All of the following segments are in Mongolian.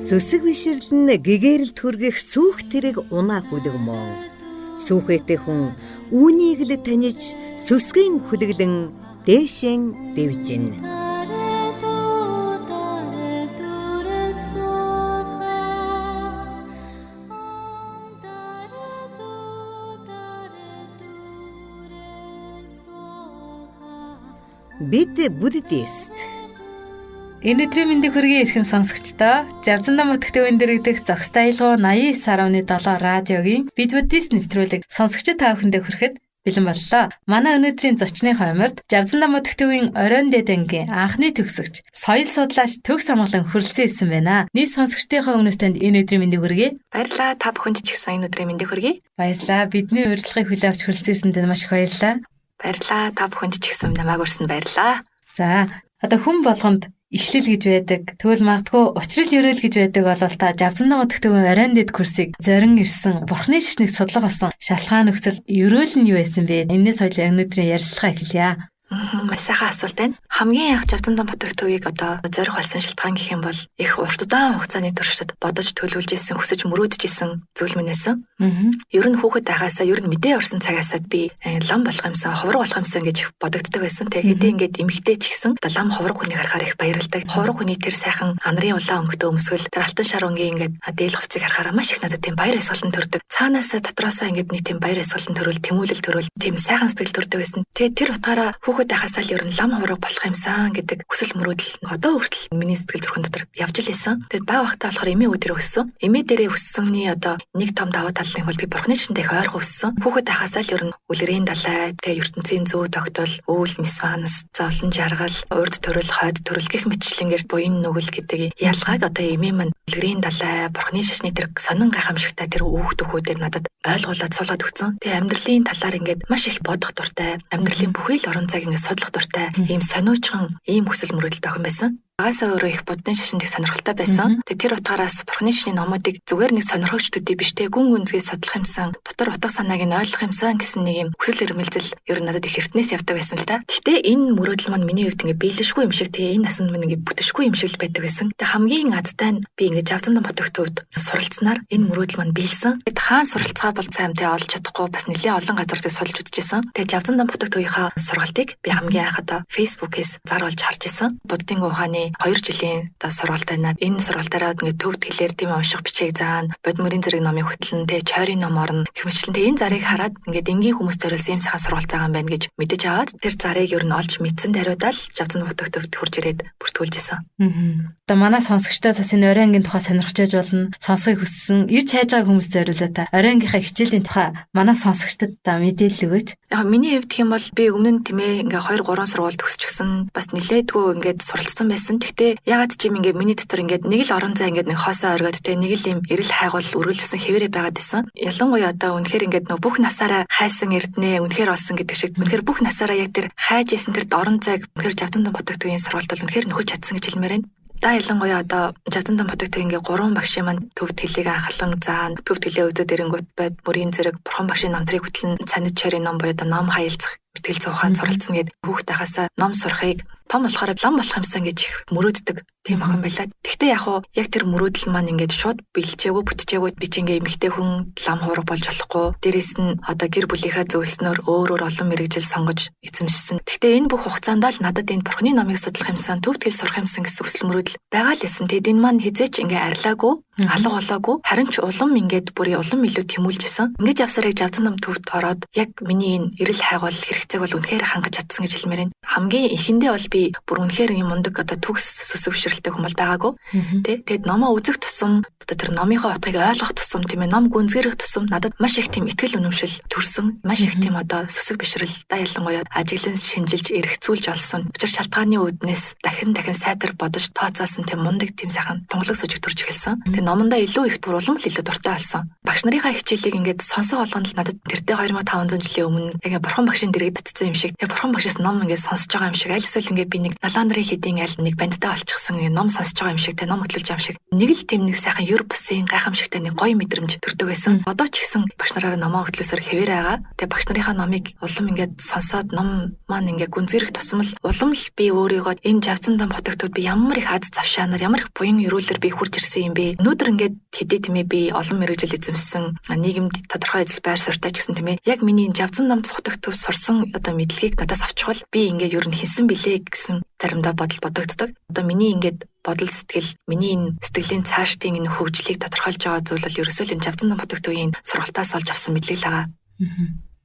Сүсэг бишрэл нь гэгээрэлд хүргэх сүүх тэрэг унаа хүлэг мөн. Сүүхээтэй хүн үүнийг л таньж сүсгийн хүлэглэн дээшэн дэвжинэ. Бид буддист. Энэ өдрийн мэндийг хүргэе эрхэм сонсогчдоо. Жавзандаа мутагт өндөрөгдөх зохистой аялгау 89.7 радиогийн Бид буддист нэвтрүүлэг сонсогчид та бүхэндээ хүрэхэд бэлэн боллоо. Манай өнөөдрийн зочны хойморд Жавзандаа мутагт төвийн оройн дэд ангийн анхны төгсөгч, соёл судлаач Төгс Амгалан хүрэлцэн ирсэн байна. Нийт сонсогчдийнхоо өмнөөс танд энэ өдрийн мэндийг хүргэе. Баярлалаа. Та бүхэнд ч гэсэн энэ өдрийн мэндийг хүргэе. Баярлалаа. Бидний урилгыг хүлээн авч хүрэлцэн ирсэн танд маш их баярлалаа. Баярлалаа. Та бүхэнд ч гэсэн намайг урьсан баярлалаа. За, одоо хүн болгонд эхлэл гэж байдаг. Тэгвэл магадгүй учрал ерөөл гэж байдаг бол та Жавзандаа мутагт төвийн оройн дэд курсыг зорин ирсэн Бурхны шашныг судлах болсон шалтгаан нөхцөл ерөөл нь юу байсан бэ? Энээс соёл өнөөдрийн ярилцлага эхэлье. Маш сайхан асуулт байна. Хамгийн анх Жавзандаа мутагт төвийг одоо зорих болсон шалтгаан гэх юм бол их урт удаан хугацааны туршид бодож төлөвлөж исэн, хүсэж мөрөөдөж исэн зүйл минь байсан. Ер нь хүүхэд байхаасаа, ер нь мэдээ орсон цагаасаа би лам болох юмсан, хувраг болох юмсан гэж бодогддог байсан. Тэгээ хэдий ингээд эмэгтэй ч гэсэн одоо лам хувраг хүнийг харахаар их баярлдаг. Хувраг хүний тэр сайхан анарын улаан өнгөтэй өмсгөл, тэр алтан шар өнгийн ингээд дээл хувцсыг харахаараа маш их надад тийм баяр баясгалан төрдөг. Цаанаасаа дотроосоо ингээд нэг тийм баяр баясгалан төрөл, тэмүүлэл төрөл, тийм сайхан сэтгэл төрдөг байсан. Тэгээ тэр утгаараа хүүхэд байхаасаа л ер нь лам хувраг болох юмсан гэдэг хүсэл мөрөөдөл одоо хүртэл миний сэтгэл зүрхэн дотор явж л байсан. Тэгэд бага байхдаа болохоор эмээ үүдээр өссөн. Эмээ дээрээ өссөний одоо нэг том давуу тал нь бол би бурхны шинтэй их ойрхон өссөн. Хүүхэд байхаасаа л ер нь үлгэрийн далай, тэгээ ертөнцийн зүү тогтол, өвөл нисванас, зовлон жаргал, урд төрөл, хойд төрөл гэх мэтчлэнгээр буян нүгэл гэдэг ялгааг одоо эмээ маань үлгэрийн далай, бурхны шашны тэр сонин гайхамшигтай тэр үүх төхүүдээр надад ойлгуулад суулгаад өгсөн. Тэгээ амьдралын талаар ингээд маш их бодох дуртай, амьдралын бүхий л орон зайг ингээд судлах дуртай, ийм сониучхан, ийм хүсэл мөрөөдөлтэй охин байсан. Агаасаа өөрөө их буддын шашинд их сонирхолтой байсан. Тэгээ тэр утгаараас бурхны шашны номуудыг зүгээр нэг сонирхогч төдий биш те гүн гүнзгий судлах юмсан, дотор утга санааг нь ойлгох юмсан гэсэн нэг юм хүсэл эрмэлзэл ер нь надад их эртнээс явдаг байсан л та. Гэхдээ энэ мөрөөдөл маань миний хувьд ингээ биелэшгүй юм шиг тэгээ энэ насанд минь ингээ бүтэшгүй юм шиг л байдаг байсан. Тэгээ хамгийн азтай нь би ингээ Жавзандаа мутагт төвд суралцсанаар энэ мөрөөдөл маань биелсэн. Тэгэд хаан суралцгаа бол сайн тэ олж чадахгүй бас нэлээд олон газар дээр судалж үзчихсэн. Тэгээ Жавзандаа мутагт төвийнхаа сургалтыг би хамгийн анх одоо Facebook-ээс зар олж харж исэн. Буддын ухааны 2 жилийн одоо сургалт байна. Энэ сургалтаараа ингээд төвд хэлээр тийм унших бичээг заана, бодмөрийн зэрэг номыг хөтлөн, тэгээ чойрын ном орно. Гэх мэтлэн тэгээ энэ зарыг хараад ингээд энгийн хүмүүс зориулсан ийм сайхан сургалт байгаа юм байна гэж мэдэж аваад тэр зарыг ер нь олж мэдсэн даруйдаа л Жавзандаа мутагт төвд хурж ирээд бүртгүүлж исэн. Одоо манай сонсогчдоо бас энэ оройн ангийн тухай сонирхож байж болно. Сонсохыг хүссэн, ирж хайж байгаа хүмүүс зориулаа та оройн ангийнхаа хичээлийн тухай манай сонсогчдод та мэдээлэл өгөөч. Яг миний хувьд гэх юм бол би өмнө нь тийм ингээ 2 3 сургууль төгсчихсэн, бас нилээдгүй ингээд суралцсан байсан. Гэхдээ ягаад ч юм ингээ миний дотор ингээд нэг л орон зай ингээд нэг хоосоо оргиод те нэг л юм эрэл хайгуул үргэлжлсэн хэвээрээ байгаад исэн. Ялангуяа одоо үнэхээр ингээд нөө бүх насаараа хайсан эрднэ үнэхээр олсон гэдэг шиг үнэхээр бүх насаараа яг тэр хайж исэн тэр орон зайг үнэхээр Жавзандаа мутагт төвийн сургалт бол үнэхээр нөхөж чадсан гэж хэлмээр байна. Да ялангуяа одоо Жавзандаа мутагт ингээ 3 багшийн маань төвд хэлийг анхлан заана, төвд хэлээ үзээд ирэнгүүт бод мөрийн зэрэг бурхан багшийн намтрыг хөтлөн санид чойрын ном буюу одоо ном хаялцах мэтгэл зүй ухаан суралцсан гэд хүүхд байхасаа ном сурахыг том болохоор лам болох юмсан гэж их мөрөөддөг тийм охин байлаа. Тэгтээ яг уу яг тэр мөрөөдөл маань ингээд шууд бэлчээгүй бүтчээгүй би чи ингээ эмэгтэй хүн лам хувраг болж болохгүй. Дээрээс нь одоо гэр бүлийнхаа зөвлснөөр өөр өөр олон мэргэжил сонгож эзэмшсэн. Тэгтээ энэ бүх хугацаанд л надад энэ бурхны номыг судлах юмсан, төвд хэл сурах юмсан гэсэн хүсэл мөрөөдөл байгаа л байсан. Тэгэд энэ маань хизээч ингээ арилаагүй, алга болоогүй. Харин ч улам ингээд бүрийн улам илүү тэмүүлж исэн. Ингэж явсарыг Жавзан ном төвд ороод яг миний энэ эрэл хайгуул хэрэгцээг бол үнэхээр хангаж чадсан гэж хэлмээр байна. Хамгийн эхэндээ бол би бүр үнэхээр юм мундаг одоо төгс сүсэг бишрэлтэй хүн бол байгаагүй. Тэ. Тэгэд номоо үзэх тусам одоо тэр номынхоо утгыг ойлгох тусам тийм ном гүнзгийрэх тусам надад маш их тийм итгэл үнэмшил төрсөн. Маш их тийм одоо сүсэг бишрэл да ялангуяа ажиглан шинжилж эргцүүлж олсон. Учир шалтгааны үүднээс дахин дахин сайтар бодож тооцоолсон тийм мундаг тийм сайхан тунгалаг сүжиг төрж эхэлсэн. Тэгээ номондоо илүү их улам л илүү дуртай болсон. Багш нарынхаа хичээлийг ингээд сонсох болгонд л надад тэртээ 2500 жилийн өмнө яг бурхан багшийн дэргэд очсон юм шиг. Тэгээ бурхан багшаас ном ингээд сонсож байгаа юм шиг. Аль эсвэл ингээд би нэг налаа нарын хэдийн аль нэг бандтай болчихсон ингээд ном сонсож байгаа юм шиг. Тэгээ ном хөтлүүлж байгаа юм шиг. Нэг л тийм нэг сайхан юр бусын гайхамшигтай нэг гоё мэдрэмж төрдөг байсан. Одоо ч гэсэн багш нараараа номоо хөтлөөсөр хэвээр байгаа. Тэгээ багш нарынхаа номыг улам ингээд сонсоод ном маань ингээд гүнзгийрэх тусам л улам л би өөрийгөө энэ Жавзандан Ботогтөвд би ямар их аз завшаанаар ямар их буян эрүүлэр би хурж ирсэн юм бэ? Өнөөдөр ингээд хэдий тийм ээ би олон мэргэжил эзэмшсэн, нийгэмд тодорхой ажил байр суурьтай ч гэсэн тийм ээ яг миний энэ Жавзандан Ботогтөв сурсан одоо мэдлэгийг надаас авчихвал би ингээд ер нь хийсэн билээ гэсэн заримдаа бодол бодогддог. Одоо миний ингээд бодол сэтгэл, миний энэ сэтгэлийн цаашдын энэ хөгжлийг тодорхойлж байгаа зүйл бол ерөөсөө л энэ Жавзандан Ботогтөвийн сургалтаас олж авсан мэдлэг л байгаа.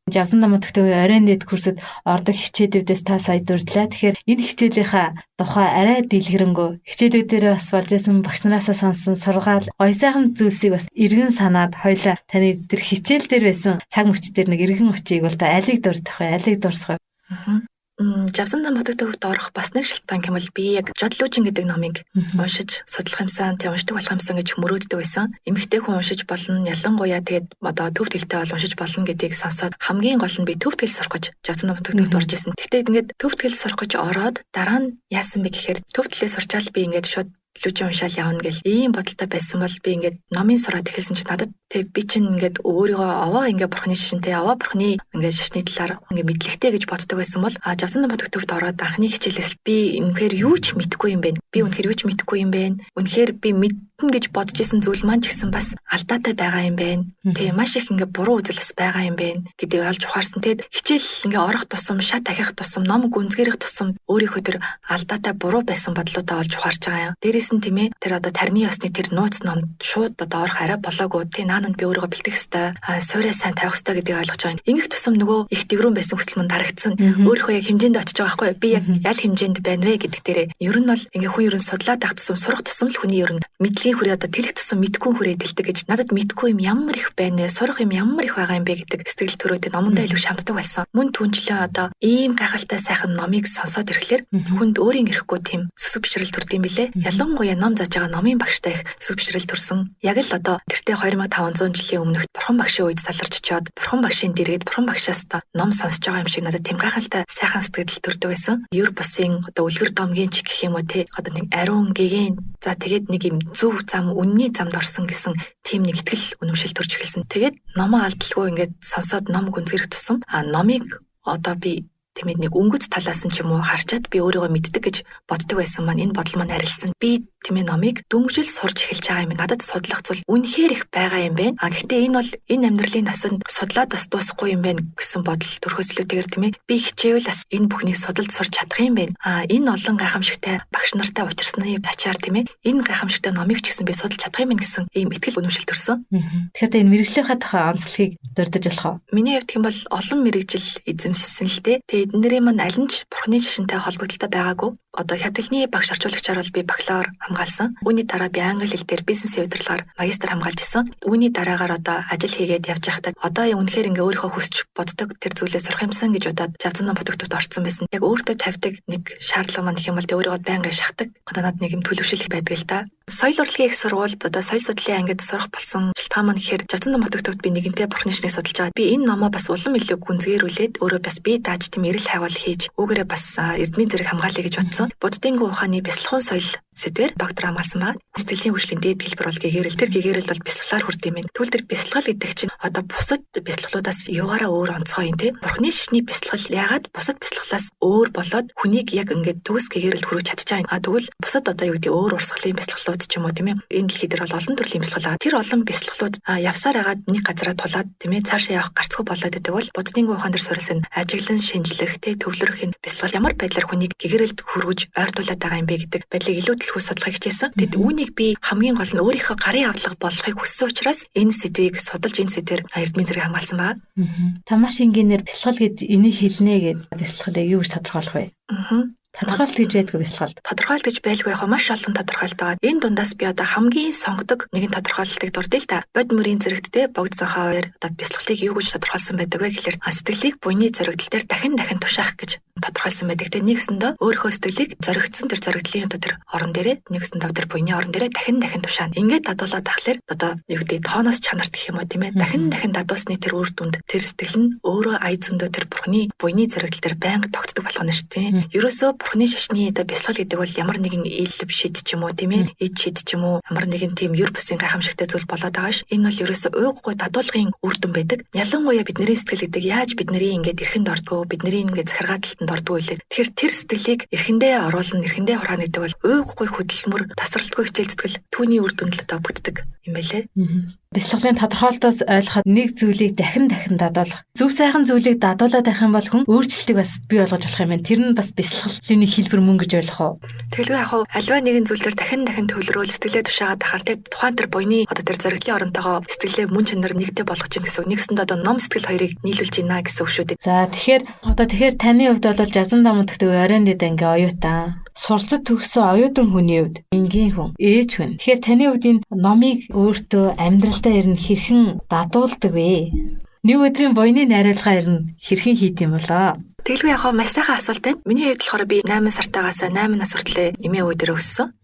Жавзандан Ботогтөвийн оройн дэд курсэд ордог хичээлүүдээс та сая дурдлаа. Тэгэхээр энэ хичээлийнхаа тухай арай дэлгэрэнгүй хичээлүүдээрээ бас болж исэн багш нараасаа сонссон сургаал гоё сайхан зүйлсийг бас эргэн санаад хоёлаа таны тэр хичээл дээр байсан цаг мөч дээр нэг эргэн очийг бол та алийг дурдах вэ? Алийг дурсах вэ? Жавзандан Ботогтөвд орох бас нэг шалтгаан гэмэл би яг Жодлуужин гэдэг номыг уншиж судлах юмсан, тэг уншдаг болох юмсан гэж мөрөөддөг байсан. Эмэгтэй хүн уншиж болно, ялангуяа тэгээд одоо төв тэлтэй бол уншиж болно гэдгийг сонсоод хамгийн гол нь би төв тэл сурах гэж Жавзандан Ботогтөвд орж исэн. Гэхдээ ингээд төв тэл сурах гэж ороод дараа нь яасан бэ гэхээр төв тэлээ сурчаал би ингээд шууд лүжин уншаал явна гэл ийм бодолтой байсан бол би ингээд номын сураад эхэлсэн чинь надад тэг би чинь ингээд өөрийгөө овоо ингээд бурхны шашинтэй овоо бурхны ингээд шашны талаар ингээд мэдлэгтэй гэж боддог байсан бол Жавзандан Ботогтөвд ороод анхны хичээлээс би үнэхээр юу ч мэдэхгүй юм бэ? Би үнэхээр юу ч мэдэхгүй юм бэ? Үнэхээр би мэднэ гэж бодож исэн зүйл маань ч гэсэн бас алдаатай байгаа юм байна. Тэг маш их ингээд буруу үзэл бас байгаа юм байна гэдгийг олж ухаарсан. Тэгэд хичээл ингээд орох тусам, шат ахих тусам, ном гүнзгийрэх тусам өөрийнхөө тэр алдаатай буруу байсан бодлуудаа олж ухаарч байгаа юм. Дээрээс нь тийм ээ тэр одоо тарны ёсны тэр нууц номд шууд одоо орох арай болоогүй. Тэ наананд би өөрийгөө бэлтгэх ёстой, суурьаа сайн тавих ёстой гэдгийг ойлгож байгаа юм. Ингэх тусам нөгөө их дэврүүн байсан хүсэл мөн дарагдсан. Өөрийнхөө яг хэмжээнд очиж байгаа байхгүй. Би яг ял хэмжээнд байна вэ гэдэг дээрээ. Ер нь бол ингээ хүн ер нь судлаад авах тусам, сурах тусам л хүний ер нь мэдлэгийн хүрээ одоо тэлэх тусам мэдгүй хүрээ тэлдэг гэж надад мэдгүй юм ямар их байна вэ? Сурах юм ямар их байгаа юм бэ гэдэг сэтгэл төрөөд номондоо илүү шамддаг болсон. Мөн түнчлэн одоо ийм гайхалтай сайхан номыг сонсоод ирэхлээр хүнд өөрийн ирэхгүй тийм сүсэг бишрэл төрдөг юм билээ. Ялангуяа ном зааж байгаа номын багштай их сүсэг бишрэл төрсөн. Яг л одоо тэртээ 2500 жилийн өмнөх бурхан багшийн үед саларч очиод бурхан багшийн дэргэд бурхан багшаас одоо ном сонсож байгаа юм шиг надад тийм гайхалтай сайхан сэтгэл төрдөг байсан. Ер бусын одоо үлгэр домгийн ч гэх юм уу те одоо нэг ариун гэгээн за тэгээд нэг юм зөв зам үнний замд орсон гэсэн тийм нэг итгэл үнэмшил төрж эхэлсэн. Тэгээд номоо алдалгүй ингээд сонсоод ном гүнзгийрэх тусам номыг одоо би тийм нэг өнгөц талаас нь ч юм уу харчаад би өөрийгөө мэддэг гэж боддог байсан маань энэ бодол маань арилсан. Би тийм номыг дөнгөжл сурч эхэлж байгаа юм. Надад судлах зүйл үнэхээр их байгаа юм байна. А гэхдээ энэ бол энэ амьдралын насанд судлаад бас дуусахгүй юм байна гэсэн бодол төрхөөс илүүтэйгээр тийм би хичээвэл бас энэ бүхнийг судалж сурч чадах юм байна. А энэ олон гайхамшигтай багш нартай учирсны ачаар тийм энэ гайхамшигтай номыг ч гэсэн би судалж чадах юм гэсэн ийм итгэл үнэмшил төрсөн. Тэгэхээр энэ мэргэжлийнхаа тухай онцлогийг дурдж болох уу? Миний хувьд юм бол олон мэргэжил эзэмшсэн л дээ. Тэгээд эднэрийн маань аль нь ч бурхны шашинтай холбогдолтой байгаагүй. Одоо хятадны багш орчуулагчаар бол би бакалавр хамгаалсан. Үүний дараа би англи хэл дээр бизнесийн удирдлагаар магистр хамгаалж исэн. Үүний дараагаар одоо ажил хийгээд явж байхдаа одоо үнэхээр ингээ өөрийнхөө хүсч боддог тэр зүйлээ сурах юмсан гэж удаад Жавзандан Ботогтөвд орсон байсан. Яг өөртөө тавьдаг нэг шаардлага маань гэх юм бол тэ өөрийгөө байнгын шахдаг. Одоо надад нэг юм төлөвшил байдаг л та. Соёл урлагийн их сургуульд одоо соёл судлалын ангид сурах болсон шалтгаан маань гэхээр Жавзандан Ботогтөвд би нэгэнтээ бурхны шашныг судалж байгаа. Би энэ номоо бас улам илүү гүнзгийрүүлээд өөрөө бас бие дааж тийм эрэл хайвал хийж үүгээрээ бас эрдмийн зэрэг хамгаалъя гэж бодсон. Буддын ухааны бясалгын соёл сэдвээр доктор хамгаалсан байна. Сэтгэлийн хөгжлийн дээд хэлбэр бол гэгэрэл. Тэр гэгэрэл бол бясалгалаар хүрд юм байна. Тэгвэл тэр бясалгал гэдэг чинь одоо бусад бясалгалуудаас юугаараа өөр онцгой юм те? Бурхны шашны бясалгал яагаад бусад бясалгалаас өөр болоод хүнийг яг ингээд төгс гэгэрэлд хүргэж чадчих юм. А тэгвэл бусад одоо юу гэдэг өөр урсгалын бясалгалууд ч юм уу тийм ээ. Энэ дэлхий дээр бол олон төрлийн бясалгал байгаа. Тэр олон бясалгалууд явсаар хагаад нэг газараа тулаад тийм ээ цаашаа явах гарцгүй болоод байдаг бол Буддын ухаан дээр суурилсан ажиглан шинжлэх те төвлөрөх энэ бясалгал ямар байдлаар хүнийг гэгэрэлд хүргэж ойртуулад байгаа юм бэ гэдэг байдлыг илүү түлхүү судлахыг хичээсэн. Тэгэд үүнийг би хамгийн гол нь өөрийнхөө гарын авлага болохыг хүссэн учраас энэ сэдвийг судалж энэ сэдвээр эрдмийн зэрэг хамгаалсан байна. Та маш энгийнээр бясалгал гэд энийг хэлнэ гэд бясалгалыг юу гэж тодорхойлох вэ? Тодорхойлт гэж байдгүй бясалгал. Тодорхойлт гэж байлгүй яг маш олон тодорхойлт байгаа. Энэ дундаас би одоо хамгийн сонгодог нэгэн тодорхойлолтыг дурдъя л та. Бод мөрийн зэрэгттэй Богд Зонхоо хоёр одоо бясалгалыг юу гэж тодорхойлсон байдаг вэ гэхээр сэтгэлийг буйны зоригдол дээр дахин дахин тушаах гэж. тодорхойлсон байдаг. Тэгээ нэгсэндээ өөрийнхөө сэтгэлийг зоригдсон тэр зоригдлын одоо тэр орон дээрээ нэгсэндээ тэр буйны орон дээрээ дахин дахин тушаана. Ингээд дадуулаад тахлаар одоо юу гэдэг тооноос чанарт гэх юм уу тийм ээ. Дахин дахин дадуулсны тэр үр дүнд тэр сэтгэл нь өөрөө ая зөндөө тэр бурхны буйны зоригдол дээр байнга тогтдог болох нь шүү дээ. Ерөөсөө бурхны шашны одоо бясалгал гэдэг бол ямар нэгэн ил шид ч юм уу тийм ээ. Ид шид ч юм уу ямар нэгэн тийм юр бусын гайхамшигтай зүйл болоод байгаа ш. Энэ бол ерөөсөө уйггүй дадуулгын үр дүн байдаг. Ялангуяа бидний сэтгэл гэдэг яаж бидний ингээд эрхэнд ордгоо, бидний ингээд захиргаа талтанд ордгоо илээ. Тэгэхээр тэр сэтгэлийг эрхэндээ оруулна, эрхэндээ хураана гэдэг бол уйггүй хөдөлмөр, тасралтгүй хичээл зүтгэл түүний үр дүнд л одоо бүтдэг юм байлээ. Бясалгалын тодорхойлолтоос ойлгоход нэг зүйлийг дахин дахин дадуулах. Зөв сайхан зүйлийг дадуулаад байх юм бол хүн өөрчлөлтийг бас бий болгож болох юм байна. Тэр нь бас бясалгалын нэг хэлбэр мөн гэж ойлгох уу? Тэгэлгүй яг хуу альва нэгэн зүйл дээр дахин дахин төвлөрөөл сэтгэлээ тушаагаад ахаар тэг тухайн тэр буйны одоо тэр зоригдлын оронтойгоо сэтгэлээ мөн чанар нэгтэй болгож чинь гэсэн үг. Нэгсэндээ одоо ном сэтгэл хоёрыг нийлүүлж байна гэсэн үг шүү дээ. За тэгэхээр одоо тэгэхээр таны хувьд бол Жавзан дам мутагт оройн дэд анги оюутан, суралцад төгссөн оюутан хүний хувьд энгийн хүн, ээж хүн. Тэгэхээр таны хувьд энэ номыг өөртөө амьдралдаа ер нь хэрхэн дадуулдаг вэ? Нэг өдрийн буйны найруулга ер нь хэрхэн хийд юм болоо? Тэгэлгүй яг маш сайхан асуулт байна. Миний хувьд болохоор би 8 сартаагаас 8 нас хүртлээр эмээ өвөө дээр өссөн.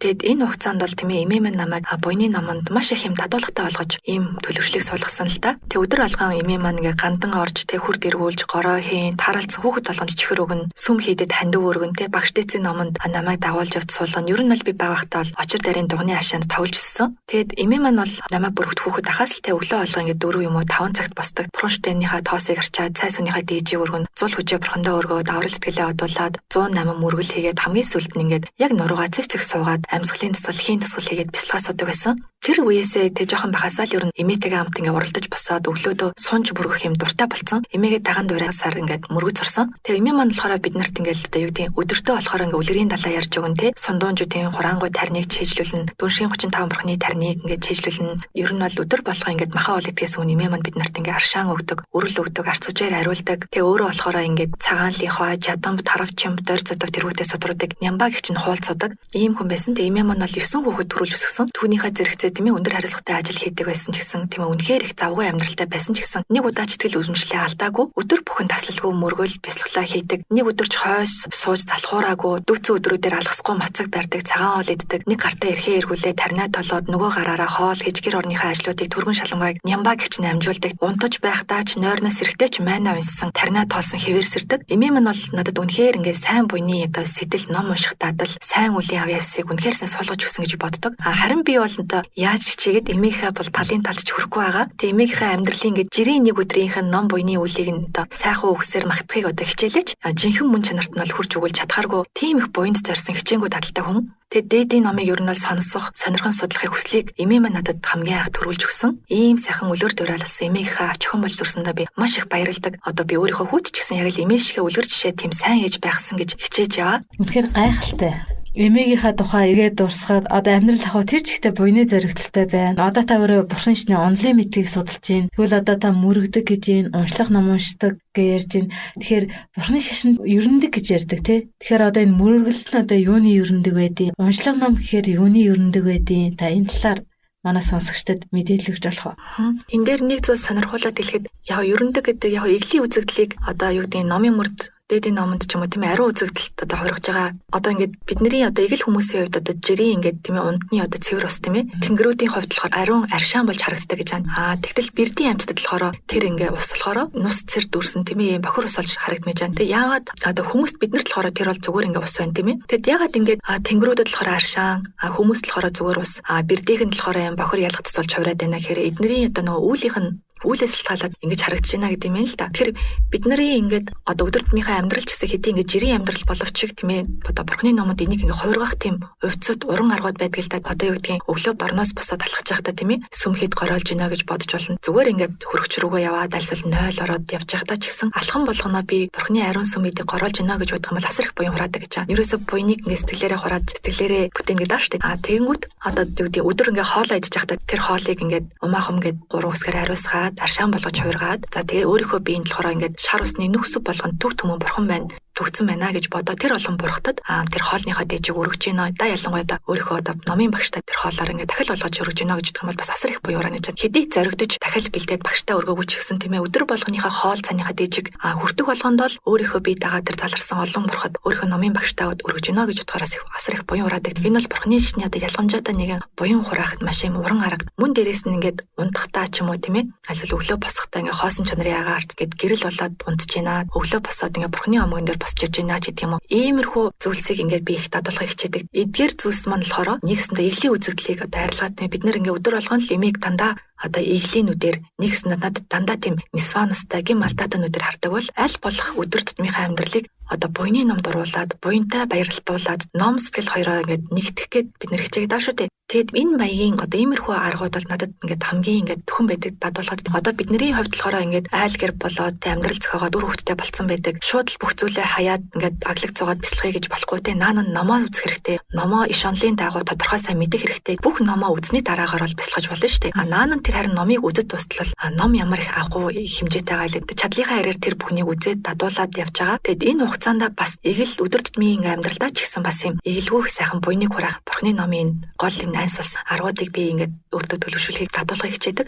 Тэгэд энэ хугацаанд бол тийм ээ эмээ маань намайг буйны номонд маш их юм дадуулгатай болгож ийм төлөвшлийг суулгасан л та. Тэг өдөр болгон эмээ маань ингээ гандан орж тэг хүр дэргүүлж гороо хийн, таралцсан хүүхэд болгонд чихэр өгнө, сүм хийдэд хандив өргөн, тэг багш дээдсийн номонд намайг дагуулж явж суулгана. Ер нь бол би бага байхдаа бол очир дарийн дугны хашаанд тоглож өссөн. Тэгэд эмээ маань бол намайг бүр хүүхэд ахаас л тэг өглөө болгон ингээ 4 юм уу 5 цагт босдог. Бурхан шүтэнийхээ тоосыг арчаад цай сүнийхээ дээжийг өргөн, зул хүчээ бурхандаа өргөөд аврал итгэлээ одуулаад 108 мөргөл хийгээд хамгийн сүүлд нь ингээд яг нуруугаа цэв цэг суугаад амьсгалын тасгал, хийн тасгал хийгээд бясалгаа суудаг байсан. Тэр үеэсээ тэг жоохон бахасаа л ер нь эмээтэйгээ хамт ингээ уралдаж босоод өглөөдөө сунж мөргөх юм дуртай болцсон. Эмээгээ даган дуурайсаар ингээд мөргөж сурсан. Тэгээ эмээ маань болохоор бид нарт ингээд одоо юу гэдэг өдөртөө болохоор ингээ үлгэрийн далаа ярьж өгөн те сундуунжуудын хураангуй тарныг чийжлүүлнэ. Дүншийн 35 бурхны тарныг ингээд чийжлүүлнэ. Ер нь бол өдөр болгоо ингээд маха ол итгэс үн эмээ маань бид нарт ингээ аршаан өгдөг, өрөл өгдөг, арц хүчээр ариулдаг. Тэгээ өөрөө болохоор ингээд цагаан лихва, жадамб, таравчимб, дойр зодог тэргүүтэй судруудыг нямба гэх чинь хуулцуудаг. Ийм хүн байсан. Тэгээ эмээ маань бол 9 хүүхэд төрүүлж өсгсөн. Түүнийхээ зэрэгцээ тийм ээ өндөр хариуцлагатай ажил хийдэг байсан ч гэсэн тийм ээ үнэхээр их завгүй амьдралтай байсан ч гэсэн нэг удаа ч сэтгэл үзмжлээ алдаагүй, өдөр бүхэн таслалгүй мөргөл бясалгалаа хийдэг, нэг өдөр ч хойс сууж залхуураагүй, дүүцэн өдрүүдээр алгасгүй мацаг барьдаг, цагаан хоол иддэг, нэг гартаа эрхээ эргүүлээ тарнаа толоод нөгөө гараараа хоол хийж гэр орныхаа ажлуудыг түргэн шалангайг нямба гэгч нь амжуулдаг, унтаж байхдаа ч нойрноос эрэхтэй ч майнаа унссан, тарнаа тоолсон хэвээрсэрдэг. Эмээ минь бол надад үнэхээр ингээд сайн буйны одоо сэтэл ном унших дадал, сайн үлийн авьяасыг үнэхээр сайн суулгаж өгсөн гэж боддог. Харин би бол одоо яаж хичээгээд эмээгийнхээ бол талын талд ч хүрэхгүй байгаа. Тэгээ эмээгийнхээ амьдралын ингээд жирийн нэг өдрийнх нь ном буйны үлийг нь одоо сайхан үгсээр магтахыг одоо хичээлээч жинхэнэ мөн чанарт нь бол хурж өгүүлж чадхааргүй тийм их буйнд зорьсон хичээнгүй дадалтай хүн. Тэгээ дээдийн номыг ер нь бол сонсох, сонирхон судлахыг хүслийг эмээ маань надад хамгийн анх төрүүлж өгсөн. Ийм сайхан үлгэр дуурайлсан эмээгийнхээ ач охин болж төрсөндөө би маш их баярладаг. Одоо би өөрийнхөө хүүт ч гэсэн яг л эмээ шигэ үлгэр жишээ тийм сайн ээж байхсан гэж хичээж яваа. Үнэхээр гайхалтай. Эмээгийнхаа тухай эргээд дурсахад одоо амьдрал ах тэр чигтээ буйны зоригтолтой байна. Одоо та өөрөө бурхан шний онлын мэдлэгийг судалж байна. Тэгвэл одоо та мөрөгдөг гэж байна, уншлах ном уншдаг гэж ярьж байна. Тэгэхээр бурханы шашинд ерөндөг гэж ярьдаг тий. Тэгэхээр одоо энэ мөргөл нь одоо юуны ерөндөг байдیں۔ Уншлах ном гэхээр юуны ерөндөг байдیں۔ Та энэ талаар манай сонсогчдод мэдээлэл өгч болох уу? Энэ дээр нэг зүйл сонирхуулаад хэлэхэд яг ерөндөг гэдэг яг эглийн үзэгдлийг одоо юу гэдэг номын мөрд дээдийн номонд ч юм уу тийм ээ ариун үзэгдэлт одоо хувиргаж байгаа. Одоо ингээд бидний одоо эгэл хүмүүсийн хувьд одоо жирийн ингээд тийм ээ ундны одоо цэвэр ус тийм ээ тэнгэрүүдийн хувьд болохоор ариун аршаан болж харагддаг гэж байна. Аа тэгтэл бэрдийн амьтдад болохоор тэр ингээд ус болохоор нус цэр дүрсэн тийм ээ бохир ус болж харагдана гэж байна. Тэг яагаад одоо хүмүүст биднэрт болохоор тэр бол зүгээр ингээд ус байна тийм ээ. Тэгэд яагаад ингээд тэнгэрүүдэд болохоор аршаан, хүмүүст болохоор зүгээр ус, бэрдийнх нь болохоор юм бохир ялгацс болж хувираад байна гэхээр эднэрийн одоо нөгөө үүлийнх нь үүлээс шалтгаалаад ингэж харагдаж байна гэдэг юм л та. Тэгэхээр бид нарын ингээд одоо өдөр тутмынхаа амьдрал ч гэсэн хэдий ингээд жирийн амьдрал боловч тийм ээ одоо бурхны номонд энийг ингээд хувиргах тийм увцуд уран аргууд байдаг л та. Одоо юу гэдгийг өглөө дорноос босоод алхаж байхдаа тийм ээ сүм хэд гороолж гинэ гэж бодож болно. Зүгээр ингээд хөрөгч рүүгээ яваад альсвал 0 ороод явж байхдаа ч гэсэн алхан болгоно би бурхны ариун сүм эдийг гороолж гинэ гэж бодох юм бол асар их буян хураадаг гэж байгаа. Ерөөсө буйныг ингээд сэтгэлээрээ хурааж сэтгэлээрээ бүтээн гэдэг аа шүү дээ. А тэгэнгүүт одоо юу гэдгийг өдөр ингээд хоолоо идэж байхдаа тэр хоолыг ингээд умаа хум гээд гурван үсгээр ариусгаад аршаан болгож хувиргаад за тэгээ өөрийнхөө биеийн болохоор ингээд шар усны нүхсэв болгон төв төмөн бурхан байна. төгцсөн байна гэж бодоо тэр олон бурхтад тэр хоолныхоо дэжиг өргөж гинэ. Да ялангуяа одоо өөрийнхөө одоо номын багштай тэр хоолоор ингээд дахил болгож өргөж гинэ гэж бодох юм бол бас асар их буяураа нэг чинь хэдий зоригдож дахил бэлдээд багштай өргөөгүй ч гэсэн тийм өдөр болгоныхоо хоол цааныхаа дэжиг хүртэх болгонд бол өөрийнхөө бие дагаа тэр заларсан олон бурхад өөрийнхөө номын багштай өргөж гинэ гэж бодохоороос их асар их буян ураадаг. Энэ бол бурхны шашны одоо ялгамжаатай нэгэн буян хураахад маш юм уран арга. Мөн дээрээс нь ингээд унтахтаа ч юм уу тийм альсвал өглөө босохдоо ингээд хоосон чанарын агаарт гээд гэрэл болоод унтж гинэ. Өглөө босоод ингээд бурхны омгон дээр босч ирж байна ч гэдэг юм уу. Иймэрхүү зүйлсийг ингээд би их дадуулахыг хичээдэг. Эдгээр зүйлс маань болохоор нэгсэндээ эглийн үзэгдлийг одоо арилгаад бид нэр ингээд өдөр болгон л эмийг дандаа одоо эглийн нүдээр нэгсэндээ надад дандаа тийм нисванастай гим алдаатай нүдээр хардаг бол аль болох өдөр тутмынхаа амьдралыг одоо буйны номд оруулаад буянтай баярлалдуулаад ном сэтгэл хоёроо ингээд нэгтгэх гээд бид нэр хичээгээд байгаа шүү дээ. Тэгэд энэ маягийн одоо иймэрхүү аргууд бол надад ингээд хамгийн ингээд төхөн байдаг дадуулахад одоо бидний хувьд болохоор ингээд айл гэр болоод амьдрал зохиогоод үр хөвгттэй болцсон байдаг. Шууд л бүх зүйлээ хаяад ингээд аглаг цугаад бясалгая гэж болохгүй те. Наана номоо үзэх хэрэгтэй. Номоо иш онлын дагуу тодорхой сайн мэдэх хэрэгтэй. Бүх номоо үзсний дараагаар бол бясалгаж болно шүү дээ. А наана тэр харин номыг үзэж дуслал ном ямар их агуу хэмжээтэй байгаа л чадлынхаа хэрээр тэр бүхнийг үзээд дадуулаад явж байгаа. Тэгэд энэ хугацаанд бас эгэл өдөр тутмын амьдралдаа ч гэсэн бас юм эгэлгүйх сайхан буйныг хураах бурхны номын гол энэ айс бас аргуудыг би ингээд өөртөө төлөвшүүлэхийг дадуулахыг хичээдэг.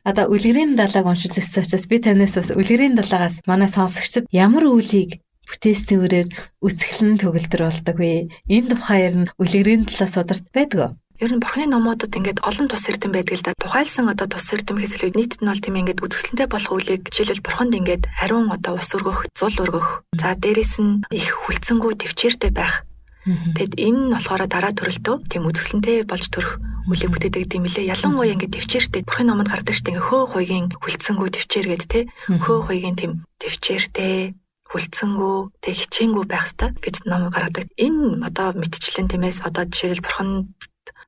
Одоо үлгэрийн далайг уншиж ирсэн учраас би танаас бас үлгэрийн далаагаас манай сонсогчид ямар үйлийг бүтээсний үрээр үсгэлэн төгөлдөр болдог вэ? Энэ тухайр нь үлгэрийн талаас сударт байдаг уу? Ер нь бурхны номуудад ингээд олон тус эрдэм байдаг л да. Тухайлсан одоо тус эрдэм гэхээс илүү нийтэд нь бол тийм ингээд үзэсгэлэнтэй болох үлийг жишээлбэл бурханд ингээд ариун одоо ус өргөх, зул өргөх. За дээрэс нь их хүлцэнгүү төвчээртэй байх. Тэгэд энэ нь болохоор дараа төрөлтөө тийм үзэсгэлэнтэй болж төрөх үлийг бүтээдэг тийм үлээ. Ялангуяа ингээд төвчээртэй бурхны номонд гардаг штэ ингээд хөө хуйгийн хүлцэнгүү төвчээр гээд те. Хөө хуйгийн тийм төвчээртэй хүлцэнгүү тэг хичээнгүү байх ёстой гэж ном гаргадаг. Энэ одоо мэтчлэн тиймээс одоо жишээлбэл бурхан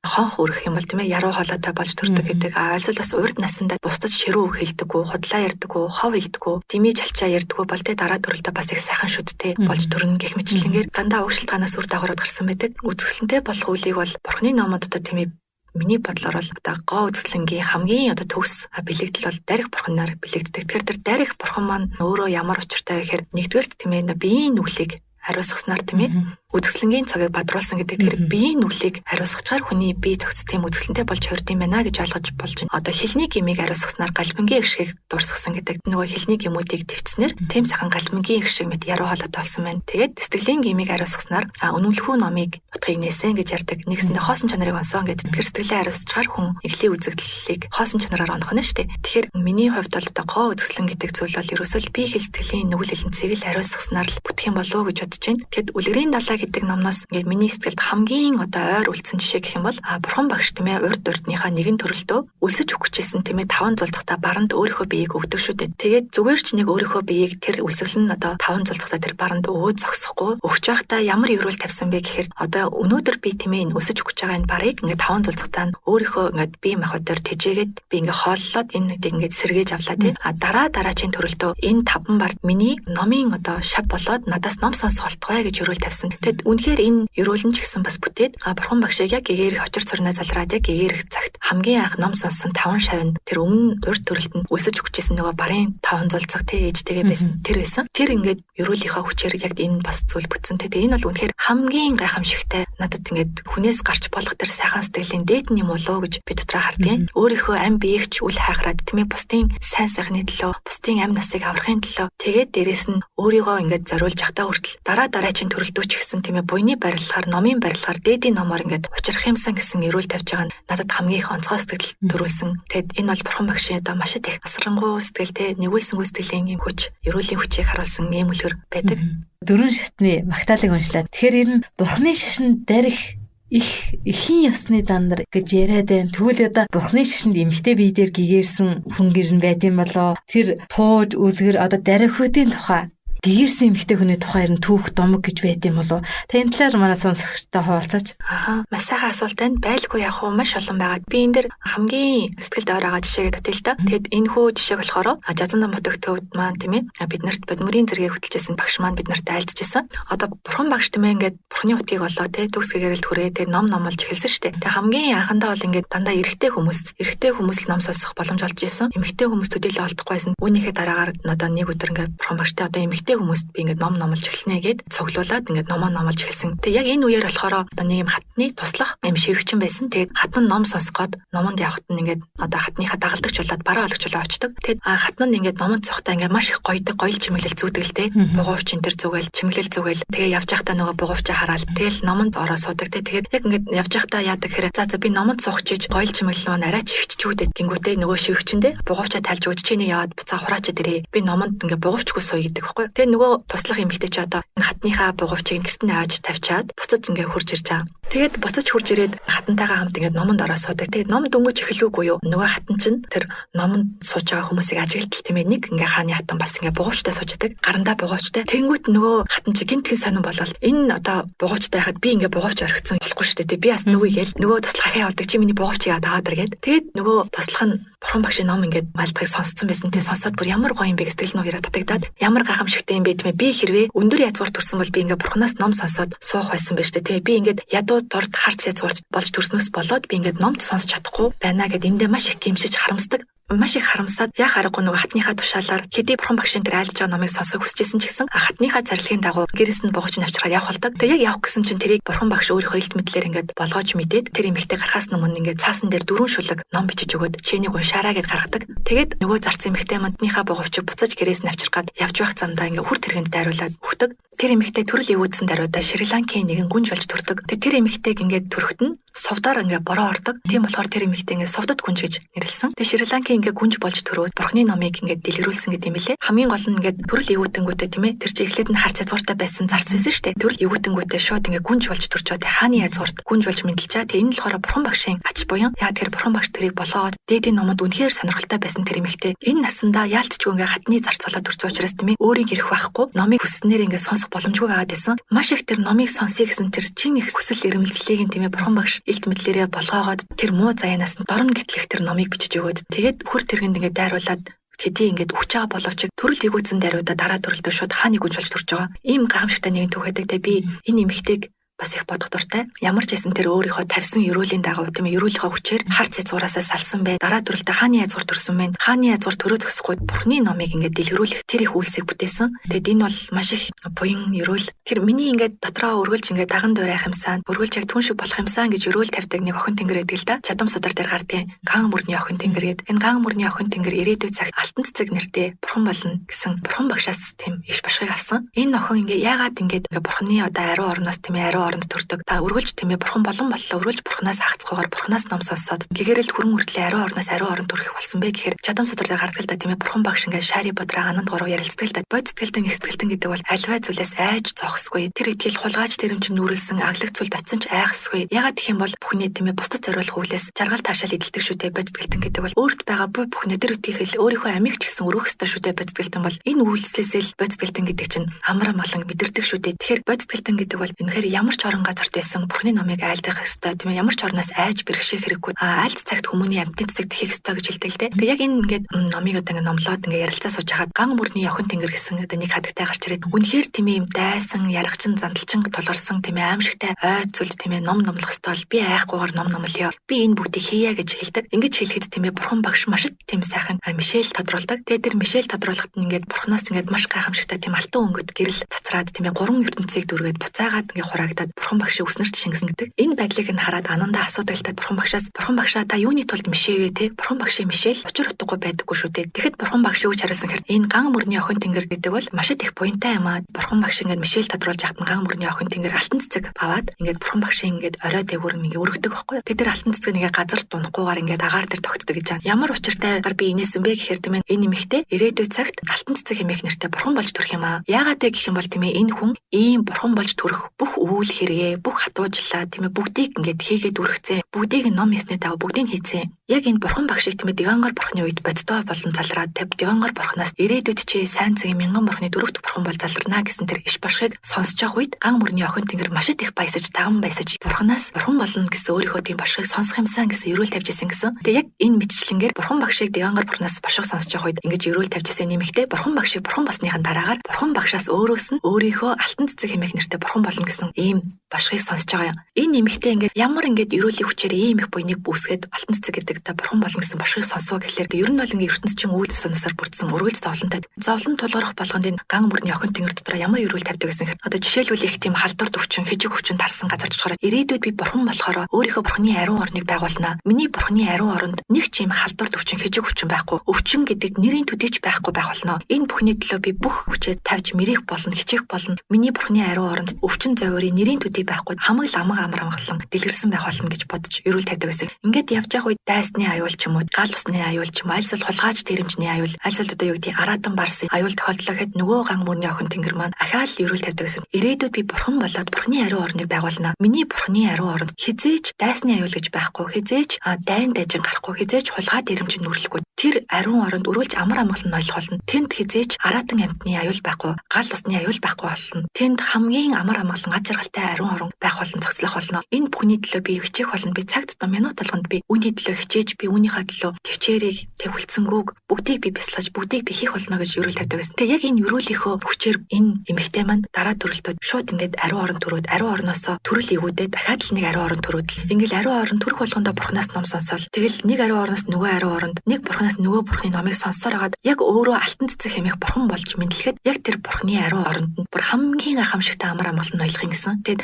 хонх өргөх юм бол тийм яруу хоолойтой болж төрдөг гэдэг. А альсвал бас урд насандаа бусдад ширүү хэлдэггүй, худлаа ярьдаггүй, хов хэлдэггүй, дэмий чалчаа ярьдаггүй бол тэ дараа төрөлтөө бас их сайхан шүдтэй болж төрнө гэх мэтчлэнгээр дандаа уг шалтгаанаас үр дагаврууд гарсан байдаг. Үзэсгэлэнтэй болох үлийг бол бурхны номод одоо тийм миний бодлоор бол одоо гоо үзэсгэлэнгийн хамгийн одоо төгс бэлэгдэл бол дарих бурхнаар бэлэгддэг. Тэгэхээр тэр дарих бурхан маань өөрөө ямар учиртай вэ гэхээр нэгдүгээрт тийм биеийн нүглийг хариуцгаснаар тийм үзэсгэлэнгийн цогийг бадруулсан гэдэг. Тэр биеийн нүглийг хариуцгачаар хүний бие зохиц тийм үзэсгэлэнтэй болж хувирд юм байна гэж ойлгож болж байна. Одоо хилний гимийг хариуцгаснаар галбингийн эгшгийг дурсгасан гэдэг. Нөгөө хилний гимүүдийг твцснээр тийм сайхан галбингийн эгшиг мэт яруу хоолойтой болсон байна. Тэгээд сэтгэлийн гимийг хариуцгаснаар үнэмлэхүү номыг утгыг нээсэн гэж ярьдаг. Нэгсэндээ хоосон чанарыг онсон гэдэг. Тэр сэтгэлээ хариуцчаар хүн эглийн үзэгдлийг хоосон чанараар онох нь шүү дээ. Тэгэхээр миний хувьд бол одоо гоо үзэсгэлэн гэдэг зүйл бол ерөөсөө л бие хэл сэтгэлийн нүгэл хэлэнцгийг л хариуцгаснаар л бүтэх юм болов уу гэж бодож байна. Тэгэд үлгэрийн далай гэдэг номноос ингээд миний сэтгэлд хамгийн одоо ойр үлдсэн жишээ гэх юм бол бурхан багш тийм урд урдныхаа нэгэн төрөлтөө өлсөж өгчээсэн тийм таван зулцахта баранд өөрийнхөө биеийг өгдөг шүү дээ. Тэгээд зүгээр ч нэг өөрийнхөө биеийг тэр өлсгөл нь одоо таван зулцахта тэр баранд өөд зогсохгүй өгч байхдаа ямар ерөөл тавьсан бэ гэхээр одоо өнөөдөр би тийм энэ өлсөж өгч байгаа энэ барыг ингээд таван зулцахтаа өөрийнхөө ингээд бие махбодоор тэжээгээд би ингээд хооллоод энэ нүдийг ингээд сэргээж авлаа тийм. А дараа дараачийн төрөлтөө энэ таван бар миний номын одоо шав болоод надаас ном сонсох болтугай гэж ерөөл тавьсан. Тэгэд үнэхээр энэ ерөөл нь ч гэсэн бас бүтээд бурхан багшийг яг гэгэрх очир цорноо залраад яг гэгэрх цагт хамгийн анх ном сонссон таван шав нь тэр өмнө урд төрөлтөнд өлсөж өгчээсэн нөгөө барын таван зулцах тэ ээжтэйгээ байсан тэр байсан. Тэр ингээд ерөөлийнхөө хүчээр яг энэ бас зүйл бүтсэн. Тэгээ энэ бол үнэхээр хамгийн гайхамшигтай надад ингээд хүнээс гарч болох тэр сайхан сэтгэлийн дээд нь юм болоо гэж би дотроо хардгийн. Өөрийнхөө ам биеэгч үл хайхраад тийм бусдын сайн сайхны төлөө, бусдын ам насыг аврахын төлөө тэгээд дээрэс нь өөрийгөө ингээд зориулж явахдаа хүртэл дараа дараачийн төрөлтөө ч гэсэн тийм буйны барилгаар, номын барилгаар, дээдийн номоор ингээд учрах юмсан гэсэн эрүүл тавьж байгаа нь надад хамгийн их онцгой сэтгэл төрүүлсэн. Тэгэд энэ бол бурхан багшийн одоо маш их асрангуй сэтгэл те нэгүүлсэнгүй сэтгэлийн юм хүч, эрүүлийн хүчийг харуулсан ийм үлгэр байдаг. Дөрвөн шатны магтаалыг уншлаа. Тэгэхээр ер нь бурханы шашинд дарих их эхийн ёсны дандар гэж яриад байна. Тэгвэл одоо бурхны шашинд эмэгтэй бие дээр гэгэрсэн хүн гэрн байд юм болоо. Тэр тууж үлгэр одоо дарихүүдийн тухай гэгэрсэн эмэгтэй хүний тухай ер нь түүх домог гэж байд юм болов. Та энэ талаар манай сонсогчтой хуваалцаач. Аха, маш сайхан асуулт байна. Байлгүй яг уу маш олон байгаа. Би энэ дэр хамгийн сэтгэлд ойр байгаа жишээгээ татъя л та. Тэгэд энэ хүү жишээг болохоор Жазандан Ботог төвд маань тийм бид нарт бодмөрийн зэргийг хөтөлжсэн багш маань бид нарт айлдчихсан. Одоо бурхан багш тийм ингээд бурханы утгыг олоо тий төгс гэгэрэлд хүрээ тий ном номолж эхэлсэн шүү дээ. Тэг хамгийн анхандаа бол ингээд дандаа эрэгтэй хүмүүс л ном сонсох боломж олж исэн. Эмэгтэй хүмүүс төдийлөө олдохгүй байсан. Үүнийхээ дараагаар одоо нэг өдөр ингээд бурхан багштай одоо эмэгтэй эмэгтэй хүмүүст би ингээд ном номлож эхэлнэ гэд цуглуулад ингээд номоо номлож эхэлсэн. Тэгээ яг энэ үеэр болохоор одоо нэг юм хатны туслах юм шивгчин байсан. Тэгээд хатан ном сонсгоод номонд явахад нь ингээд одоо хатныхаа дагалдагч болоод бараа ологчлоо очдог. Тэгээд хатан нь ингээд номонд цухтаа ингээд маш их гоёдог гоёл чимэглэл зүүдэг л те. Бугуувч энэ төр зүгэл чимэглэл зүгэл тэгээ явж байхдаа нөгөө бугуувчаа хараал тэгэл номонд ороо суудаг те. Тэгээд яг ингээд явж байхдаа яадаг хэрэг за би номонд суух чиж гоёл чимэглэл маань арай ч ихччүүдээ гингүүтээ нөгөө шивгчэндээ бугуувчаа тайлж өгч чиний яваад буцаа хураачаа дэрээ би номонд ингээд бугуувчгүй сууя гэдэг байхгүй. Тэгээ нөгөө туслах эмэгтэй чи одоо хатныхаа бугуувчийг гэрт нь аваад тавьчаад буцаж ингээд хурж ирж байгаа. Тэгээд буцаж хурж ирээд хатантайгаа хамт ингээд номонд ороо суудаг. Тэгээд ном дөнгөж эхлүүгүй юу? Нөгөө хатан чинь тэр номонд сууж байгаа хүмүүсийг ажиглалтал тийм ээ нэг ингээ хааны хатан бас ингээ бугуувчтай сууж байдаг. Гарандаа бугуувчтай. Тэнгүүт нөгөө хатан чи гинтхэн сонин болол энэ одоо бугуувчтай хахад би ингээ бугуувч орхицсан болохгүй шүү дээ. Би бас зүгий гээл нөгөө туслах ахаа явдаг чи миний бугуувчийг аваад гээд. Тэгээд нөгөө туслах нь бурхан багшийн ном ингээд малдахыг сонсцсон байсан. Тэгээ сонсоод бүр ямар гоё юм бэ сэтгэл нугаараа татагдаад ямар гайхамшигтай юм бэ тийм ээ. Би хэрвээ өндөр язгуурт төрсөн бол би ингээ бурханаас ном сонсоод суух байсан байж тээ. Тэгээ би ингээд ядуу дурд харц язгуурт болж төрснөөс болоод би ингээд номд сонсч чадахгүй байна гэд эндээ маш их гимшиж харамсдаг. Маш их харамсаад яах аргагүй нөгөө хатныхаа тушаалаар хэдий бурхан багшийн тэр айлдж байгаа номыг сонсох хүсэжсэн ч гэсэн хатныхаа зарлигийн дагуу гэрээс нь бугууч навчраа явах болдог. Тэгээ яг явах гэсэн чинь тэрийг бурхан багш өөрийнхөө илт мэдлэр ингээд болгоож мэдээд тэр эмэгтэй гарахаас өмнө ингээд цаасан дээр 4 шүлэг ном бичиж өгөөд чинийг уншаараа гэд гаргадаг. Тэгээд нөгөө зарц эмэгтэй мандныхаа бугуувчийг буцаж гэрээс навчрах гад явж байх замдаа ингээд хүр тэргэнд дайруулад өгдөг. Тэр эмэгтэй төрөл эвүүдсэн даруйдаа Шри-Ланкийн нэгэн гүнж болж төрдөг. Тэгээ тэр эмэгтэйг ингээд төрөхт нь сувдаар ингээд бороо ордог. Тийм болохоор тэр эмэгтэй ингээд сувдад гүнж гэж нэрлсэн. Тэгээ Шри-Ланкийн ингээд гүнж болж төрөөд бурхны номыг ингээд дэлгэрүүлсэн гэдэг юм билээ. Хамгийн гол нь ингээд төрөл эвүүтэнгүүтээ тийм ээ тэр чи эхлээд нь харц язгууртай байсан зарц байсан шүү дээ. Төрөл эвүүтэнгүүтээ шууд ингээд гүнж болж төрчөө тэг хааны язгуурт гүнж болж мэдлжээ. Тэгээ энэ нь болохоор бурхан багшийн ач буян. Яа тэгэхээр бурхан багш тэрийг болгоод дээдийн номод үнэхээр сонирхолтой байсан тэр эмэгтэй. Энэ насандаа яалтчгүй ингээд хатны зарц болоод төрсөн учраас тийм ээ өөрийг ирэх байхгүй номыг хүснээр ингээд сонсох боломжгүй байгаад байсан. Маш их тэр номыг сонсъё гэсэн тэр чин их хүсэл эрмэлзлийг нь тийм ээ бурхан багш илт мэдлэрээ болгоогоод тэр муу заяанаас нь дорн гэтлэх тэр номыг бичиж өгөөд тэгээд хөр тэргэнд ингээд дайруулад хэдий ингээд өгч байгаа боловч төрөл эгүүцэн даруйдаа дараа төрөлдөө шууд хааны гүнж болж төрж байгаа. Ийм гайхамшигтай нэгэн түүх байдаг. Тэгээ би энэ эмэгтэйг бас их бодох дуртай. Ямар ч байсан тэр өөрийнхөө тавьсан ерөөлийн дагуу тийм ээ ерөөлийнхөө хүчээр харц язгуураасаа салсан бай. Дараа төрөлтөө хааны язгуур төрсөн байна. Хааны язгуур төрөө зөксөхгүй бурхны номыг ингээд дэлгэрүүлэх тэр их үйлсийг бүтээсэн. Тэгэд энэ бол маш их буян ерөөл. Тэр миний ингээд дотроо өргөлж ингээд даган дуурайх юмсан, өргөлж яг түн шиг болох юмсан гэж ерөөл тавьдаг нэг охин тэнгэр байдаг л да. Чадам судар дээр гардгийн ган мөрний охин тэнгэр гээд энэ ган мөрний охин тэнгэр ирээдүйд цагт алтан цэцэг нэртэй бурхан болно гэсэн бурхан багшаас тийм их башхыг авсан. Энэ охин ингээд яагаад ингээд бурхны одоо ариун орноос тийм ээ ариун оронд төрдөг. Та өргөлж тийм ээ бурхан болон боллоо өргөлж бурханаас хаагцгүйгээр бурханаас ном сонсоод гэгэрэл хүрэн хүртлээ ариун орноос ариун оронд төрөх болсон бэ гэхээр чадам судар дээр гардаг л да тийм ээ бурхан багш ингээд шари будраа ананд гурав ярилцдаг л да. Бод сэтгэлтэн их сэтгэлтэн гэдэг бол альваа зүйлээс айж зогсгүй. Тэр итгэл хулгайч тэр юм чинь нүрэлсэн аглаг зүйлд очисон ч айхсгүй. Ягаад гэх юм бол бүхний тийм ээ бусдад зориулах үйлээс жаргал таашаал эдэлдэг шүү дээ. Бод сэтгэлтэн гэдэг бол өөрт байгаа буй бүхнээ тэр үтгэхэл өөрийнхөө амийг ч гэсэн өрөөх ёстой шүү дээ. Бод сэтгэлтэн бол энэ үйлсээсээ л бод сэтгэлтэн гэдэг чинь амар малан мэдэрдэг шүү дээ. Тэгэхээр бод сэтгэлтэн гэдэг бол үнэхээр ямар ч орон газарт байсан бурхны номыг айлдах ёстой тийм ээ ямар ч орноос айж бэрхшээх хэрэггүй. Айлт цагт хүмүүний амьтны цэцэг тэхэх ёстой гэж хэлдэг л дээ. Тэгээ яг энэ ингээд номыг одоо ингээд номлоод ингээд ярилцаа сууж хахад ган мөрний охин тэнгэр гэсэн одоо нэг хадагтай гарч ирээд үнэхээр тийм ээ юм дайсан яргачин зандалчин тулгарсан тийм ээ аимшигтай ой зүйл тийм ээ ном номлох ёстой бол би айхгүйгээр ном номлоё. Би энэ бүгдийг хийе гэж хэлдэг. Ингэж хэлэхэд тийм ээ бурхан багш маш тийм сайхан мишэл тодруулдаг. Тэгээ тэр мишэл тодруулахад нь ингээд бурханаас ингээд маш гайхамшигтай тийм алтан өнгөт гэрэл цацраад тийм ээ гурван ертөнцийг дүргээд буцаагаад ингээд хураагдаад бурхан багшийн үснэрт шингэсэн гэдэг. Энэ байдлыг нь хараад Ананда асуудаг л та бурхан багшаас бурхан багшаа та юуны тулд мишээ вэ те? Бурхан багшийн мишэл учир утгагүй байдаггүй шүү дээ. Тэгэхэд бурхан багш юу гэж хариулсан гэхээр энэ ган мөрний охин тэнгэр гэдэг бол маш их буянтай юм аа. Бурхан багш ингээд мишэл тодруулж яхад нь ган мөрний охин тэнгэр алтан цэцэг аваад ингээд бурхан багшийн ингээд орой дээгүүр ингээд өргөдөг байхгүй юу? Тэр алтан цэцэг ингээд газар дунахгүйгээр ингээд агаар дээр тогтдог гэж байна. Ямар учиртайгаар би инээсэн бэ гэхээр тийм ээ энэ эмэгтэй ирээдүй цагт алтан цэцэг хэмээх нэртэй бурхан болж төрөх юм аа. Яагаад вэ гэх юм бол тийм ээ энэ хүн ийм бурхан болж төрөх бүх үйл хэрэгээ, бүх хатуужлаа тийм ээ бүгдийг ингээд хийгээд үргэцээ. Бүгдийг ном хийснээ дагуу бүгдийг хийцээ. Яг энэ бурхан багшийг тийм ээ Дивангар бурхны үед боддоо болон залраад тэв Дивангар бурхнаас ирээдүйд чи сайн цагийн мянган бурхны дөрөвт бурхан бол заларна гэсэн тэр иш башхыг сонсож явах үед ган мөрний охин тэнгэр маш их баясаж даган баясаж бурханаас бурхан болно гэсэн өөрийнхөө тийм башхыг сонсох юмсан гэсэн ерөөл тавьж исэн гэсэн. Тэгээ яг энэ мэтчлэнгээр бурхан багшийг Дивангар бурхнаас башхыг сонсож явах үед ингэж ерөөл тавьж исэн нэмэгтэй бурхан багшийг бурхан болсныхан дараагаар бурхан багшаас өөрөөс нь өөрийнхөө алтан цэцэг хэмээх нэртэй бурхан болно гэсэн ийм ийм бошгыг сонсож байгаа юм. Энэ эмэгтэй ингээд ямар ингээд ерөөлийн хүчээр ийм их буйныг үүсгээд алтан цэцэг гэдэг та бурхан болно гэсэн бошгыг сонсоо гэхлээр ер нь бол ингээд ертөнц чинь үйл ёсноосоор бүрдсэн үргэлж зовлонтой. Зовлон тулгарх болгонд энэ ган мөрний охин тэнгэр дотор ямар ерөөл тавьдаг гэсэн хэрэг. Одоо жишээлбэл их тийм халдвар төвчин, хижиг өвчин тарсан газар очихоор ирээдүйд би бурхан болохоор өөрийнхөө бурханы ариун орныг байгуулнаа. Миний бурханы ариун оронд нэг ч юм халдвар төвчин, хижиг өвчин байхгүй. Өвчин гэдэг нэрийн төдий ч байхгүй байх болно. Энэ бүхний төлөө би бүх хүчээ тавьж мэрэх болно, хичээх болно. Миний бурханы ариун оронд өвчин зовиорын нэрийн төдий байхгүй хамаг л амга амар амгалан дэлгэрсэн байх болно гэж бодож ерөөл тавьдаг гэсэн. Ингээд явж явах үед дайсны аюул ч юм уу, гал усны аюул ч юм уу, аль эсвэл хулгайч дээрэмчний аюул, аль эсвэл одоо юу гэдэг араатан барсын аюул тохиолдлоо гэхэд нөгөө ган мөрний охин тэнгэр маань ахаал ерөөл тавьдаг гэсэн. Ирээдүйд би бурхан болоод бурханы ариун орныг байгуулна. Миний бурханы ариун оронд хизээч дайсны аюул гэж байхгүй, хизээч дайн дайжин гарахгүй, хизээч хулгай дээрэмч нүрлэхгүй. Тэр ариун оронд өрөөлж амар амгалан нойлох болно. Тэнд хизээч араатан амьтны аюул байхгүй, гал усны аюул байхгүй болно. Тэнд хамгийн амар амгалан ад жаргалтай ариун орон байх болно, зохицлох болно. Энэ бүхний төлөө би хичээх болно. Би цаг тутам минут болгонд би үүний төлөө хичээж, би үүнийхээ төлөө төвчээрийг тэвхэлцэнгүүг бүгдийг би бясалгаж, бүгдийг би хийх болно гэж ерөөл тавьдаг гэсэн. Тэгээ яг энэ ерөөлийнхөө хүчээр энэ эмэгтэй маань дараа төрөлтөд шууд ингээд ариун орон төрөөд, ариун орноосоо төрөл эгүүдээ дахиад л нэг ариун орон төрөөд л ингээл ариун орон төрөх болгондоо бурхнаас ном сонсоол. Тэгэл нэг ариун ороноос нөгөө ариун оронд, нэг бурхнаас нөгөө бурхны номыг сонссоор хагаад яг өөрөө алтан цэцэг хэмээх бурхан болж мэдлэхэд яг тэр бурхны ариун оронд нь бүр хамгийн гайхамшигтай амар амгалан нойлох юм гэсэн. Тэгээд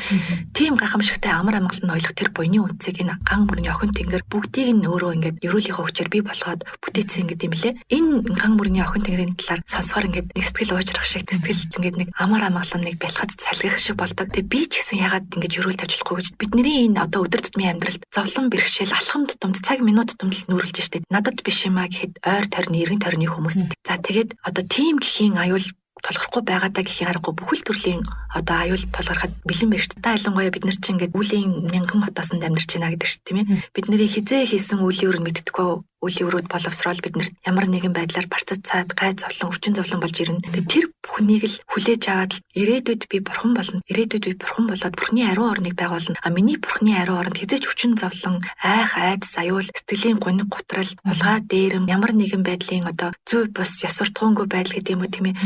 тийм гайхамшигтай амар амгалан нойлох тэр буйны үндсийг энэ ган мөрний охин тэнгэр бүгдийг нь өөрөө ингээд ерөөлийнхөө хүчээр бий болгоод бүтээсэн гэдэг юм лээ. Энэ ган мөрний охин тэнгэрийн талаар сонсохоор ингээд нэг сэтгэл уужрах шиг, сэтгэл ингээд нэг амар амгалан нэг бялхад салгих шиг болдог. Тэгээд би ч гэсэн ягаад ингэж ерөөл тавьж болохгүй гэж бидний энэ одоо өдөр тутмын амьдралд зовлон бэрхшээл алхам тутамд цаг минут тутамд л нүрэлж штэ. Надад биш юм а гэхэд ойр тойрны эргэн тойрны хүмүүст. За тэгээд одоо тийм гэхийн аюул тулгархгүй байгаадаа гэхийн аргагүй бүхэл төрлийн одоо аюул тулгархад бэлэн байж та. Ялангуяа бид нар чинь ингээд үлийн мянган хотоосонд амьдарч байна гэдэг чинь тийм ээ. Бидний хизээ хийсэн үлийн өрн мэддэггүй үлийн өрөөд боловсрол бид нарт ямар нэгэн байдлаар барцад цаад гай зовлон өвчин зовлон болж ирнэ. Тэгээ тэр бүхнийг л хүлээж аваад л ирээдүйд би бурхан болно. Ирээдүйд би бурхан болоод бурхны ариун орныг байгуулна. А миний бурхны ариун оронд хизээч өвчин зовлон, айх, айдас, аюул, сэтгэлийн гуниг гутрал, хулгай дээрэм, ямар нэгэн байдлын одоо зүй бус ёс суртахуунгүй байдал гэдэг юм уу тийм ээ.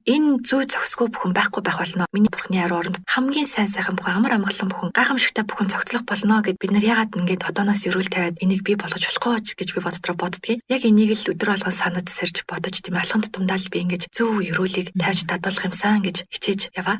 Энэ зүй зохисгүй бүхэн байхгүй байх болно. Миний бурхны ариун оронд хамгийн сайн сайхан бүхэн, амар амгалан бүхэн, гайхамшигтай бүхэн цогцлох болно гэд бид нар ягаад ингэж одооноос ерөөл тавиад энийг бий болгож болохгүй гэж би боддороо боддгийг. Яг энийг л өдөр болгон санаад сэрж бодож тийм алхам тутамдаа л би ингэж зөв ерөөлийг тавьж дадуулах юмсан гэж хичээж яваа.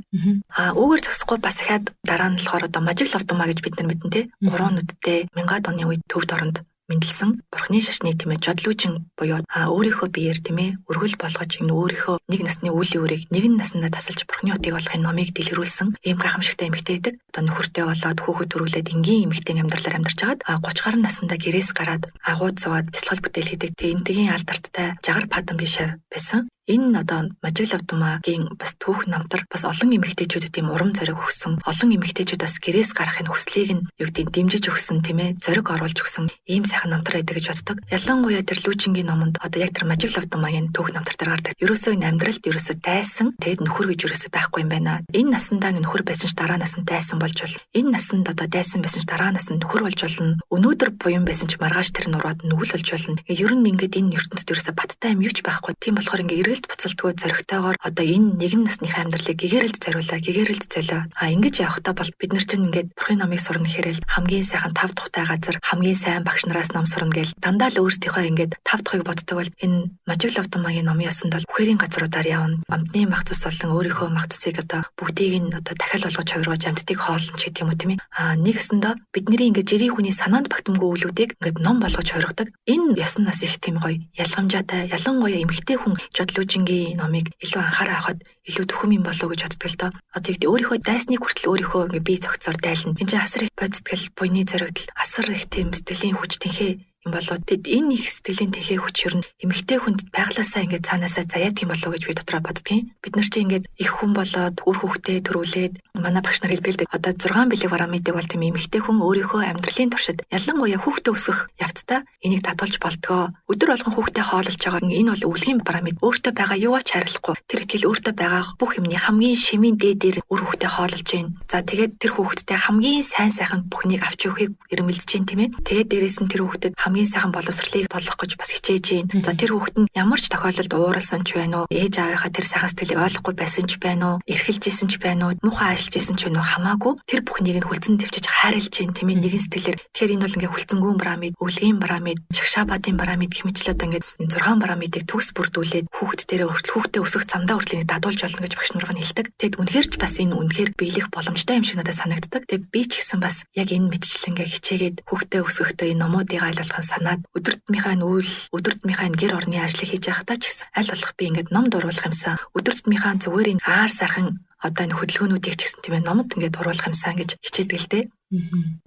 Аа үүгээр зогсохгүй бас ахаад дараа нь болохоор одоо мажиг ловдумаа гэж бид нар мэднэ те. 3 нүдтэй 1000-ад оны үед төвд оронд мэндэлсэн бурхны шашны тийм ээ жодлүүжин буюу өөрийнхөө биеэр тийм ээ өргөл болгож энэ өөрийнхөө нэг насны үлийн үрийг нэгэн наснаа тасалж бурхны утыг болохын номыг дэлгэрүүлсэн ийм гайхамшигтай эмэгтэй байдаг. Одоо нөхөртэй болоод хүүхэд төрүүлээд энгийн эмэгтэй амьдралаар амьдарч хагаад 30 гаруй наснда гэрээс гараад агууд суугаад бясалгал бүтээл хийдэг. Тэгээ энтгийн алдарттай жагар падан биш байсан. Энэ одоо Мажиглавдумагийн бас түүх намтар бас олон эмэгтэйчүүдэд тийм урам зориг өгсөн. Олон эмэгтэйчүүд бас гэрээс гарахын хүслийг нь юу гэдэг дэмжиж өгсөн тийм ээ зориг оруулж өгсөн ийм сайхан намтар байдаг гэж боддог. Ялангуяа тэр Лүүчингийн номонд одоо яг тэр Мажиглавдумагийн түүх намтар дээр гардаг. Ерөөсөө энэ амьдралд ерөөсөө дайсан тэгэд нөхөр гэж ерөөсөө байхгүй юм байна. Энэ насандаа нөхөр байсан ч дараа насанд дайсан болж болно. Энэ насанд одоо дайсан байсан ч дараа насанд нөхөр болж болно. Өнөөдөр буян байсан ч маргааш тэр нураад нүгэл болж болно. Ер нь ингээд энэ ертөнцид ерөөсөө баттай юм юу ч байхгүй. Тийм болохоор ингээд эргэлт буцалтгүй зоригтойгоор одоо энэ нэгэн насныхаа амьдралыг гэгэрэлд зориулаа, гэгэрэлд золио. А ингэж явахдаа бол бид нар чинь ингээд бурхны номыг сурна гэхээр л хамгийн сайхан тав тухтай газар, хамгийн сайн багш нараас ном сурна гэл дандаа л өөрсдийнхөө ингээд тав тухыг боддог бол энэ Мажиглавдумагийн номын ёсонд бол үхэрийн газруудаар явна. Амтны мах цус болон өөрийнхөө мах цусыг одоо бүгдийг нь одоо дахиад болгож хувиргаж амьтдыг хоолно ч гэдэг юм уу тийм ээ. А нэг ёсондоо бидний ингээд жирийн хүний санаанд багтамгүй үйлүүдийг ингээд ном болгож хувиргадаг. Энэ ёс нь бас их тийм гоё ялгамжаатай, ялангуяа эмэгтэй хүн жодлүүжингийн номыг илүү анхаараа авахад илүү төхөм юм болов уу гэж боддог л доо. Одоо юу гэдэг өөрийнхөө дайсныг хүртэл өөрийнхөө ингээ бие зохицоор дайлна. Энэ чинь асар их бодитгал, буйны зоригдол, асар их тийм сэтгэлийн хүч тэнхээ юм болоо. Тэгэд энэ их сэтгэлийн тэнхээ хүч ер нь эмэгтэй хүнд байглаасаа ингээд цаанаасаа заяадаг юм болоо гэж би дотроо боддгийн. Бид нар чи ингээд их хүн болоод үр хүүхдээ төрүүлээд манай багш нар хэлдэг л дээ. Одоо 6 бэлэг барамидыг бол тийм эмэгтэй хүн өөрийнхөө амьдралын туршид ялангуяа хүүхдээ өсгөх явцдаа энийг татуулж болдгоо. Өдөр болгон хүүхдээ хоололж байгаа. Энэ бол өвлгийн парамид. Өөртөө байгаа юугаа ч харилцахгүй. Тэр итгэл өөртөө байгаа бүх юмны хамгийн шимийн дээдээр үр хүүхдээ хоололж байна. За тэгээд тэр хүүхдтэй хамгийн сайн сайхан бүхнийг авч явахыг эрмэлзэж байна тийм ээ. Тэгээд дээрээс нь тэр хүүхдэд хамгийн сайхан боловсролыг олох гэж бас хичээж байна. За тэр хүүхэд нь ямар ч тохиолдолд ууралсан ч байна уу, ээж аавынхаа тэр сайхан сэтгэлийг ойлгохгүй байсан ч байна уу, эрхэлж исэн ч байна уу, муухай ажиллаж исэн ч байна уу, хамаагүй тэр бүхнийг нь хүлцэн төвчж хайрлаж байна, тийм ээ, нэгэн сэтгэлээр. Тэгэхээр энэ бол ингээ хүлцэнгүүн пирамид, өвлгийн пирамид, Шагшаабадын пирамид гэх мэтлээ одоо ингээд энэ 6 пирамидыг төгс бүрдүүлээд хүүхэд дээрээ хүртэл хүүхдээ өсөх замдаа хүртэл энийг дадуулж болно гэж багш нар хэлдэг. Тэгэд үнэхээр ч бас энэ үнэхээр биелэх боломжтой юм шиг надад санагддаг. Тэгээд би ч гэсэн бас яг энэ мэтчлэнгээ хичээгээд хүүхдээ өсгөхдөө энэ номуудыг аль болох санаад өдөртмийнхаа үйл, өдөртмийнхаа энэ гэр орны ажлыг хийж байхдаа ч гэсэн аль болох би ингээд ном дуруулах юмсан. Өдөртмийнхаа зүгээр энэ аар сархан одоо энэ хөдөлгөөнүүдийг ч гэсэн тийм ээ номод ингээд дуруулах юмсан гэж хичээдэг л дээ.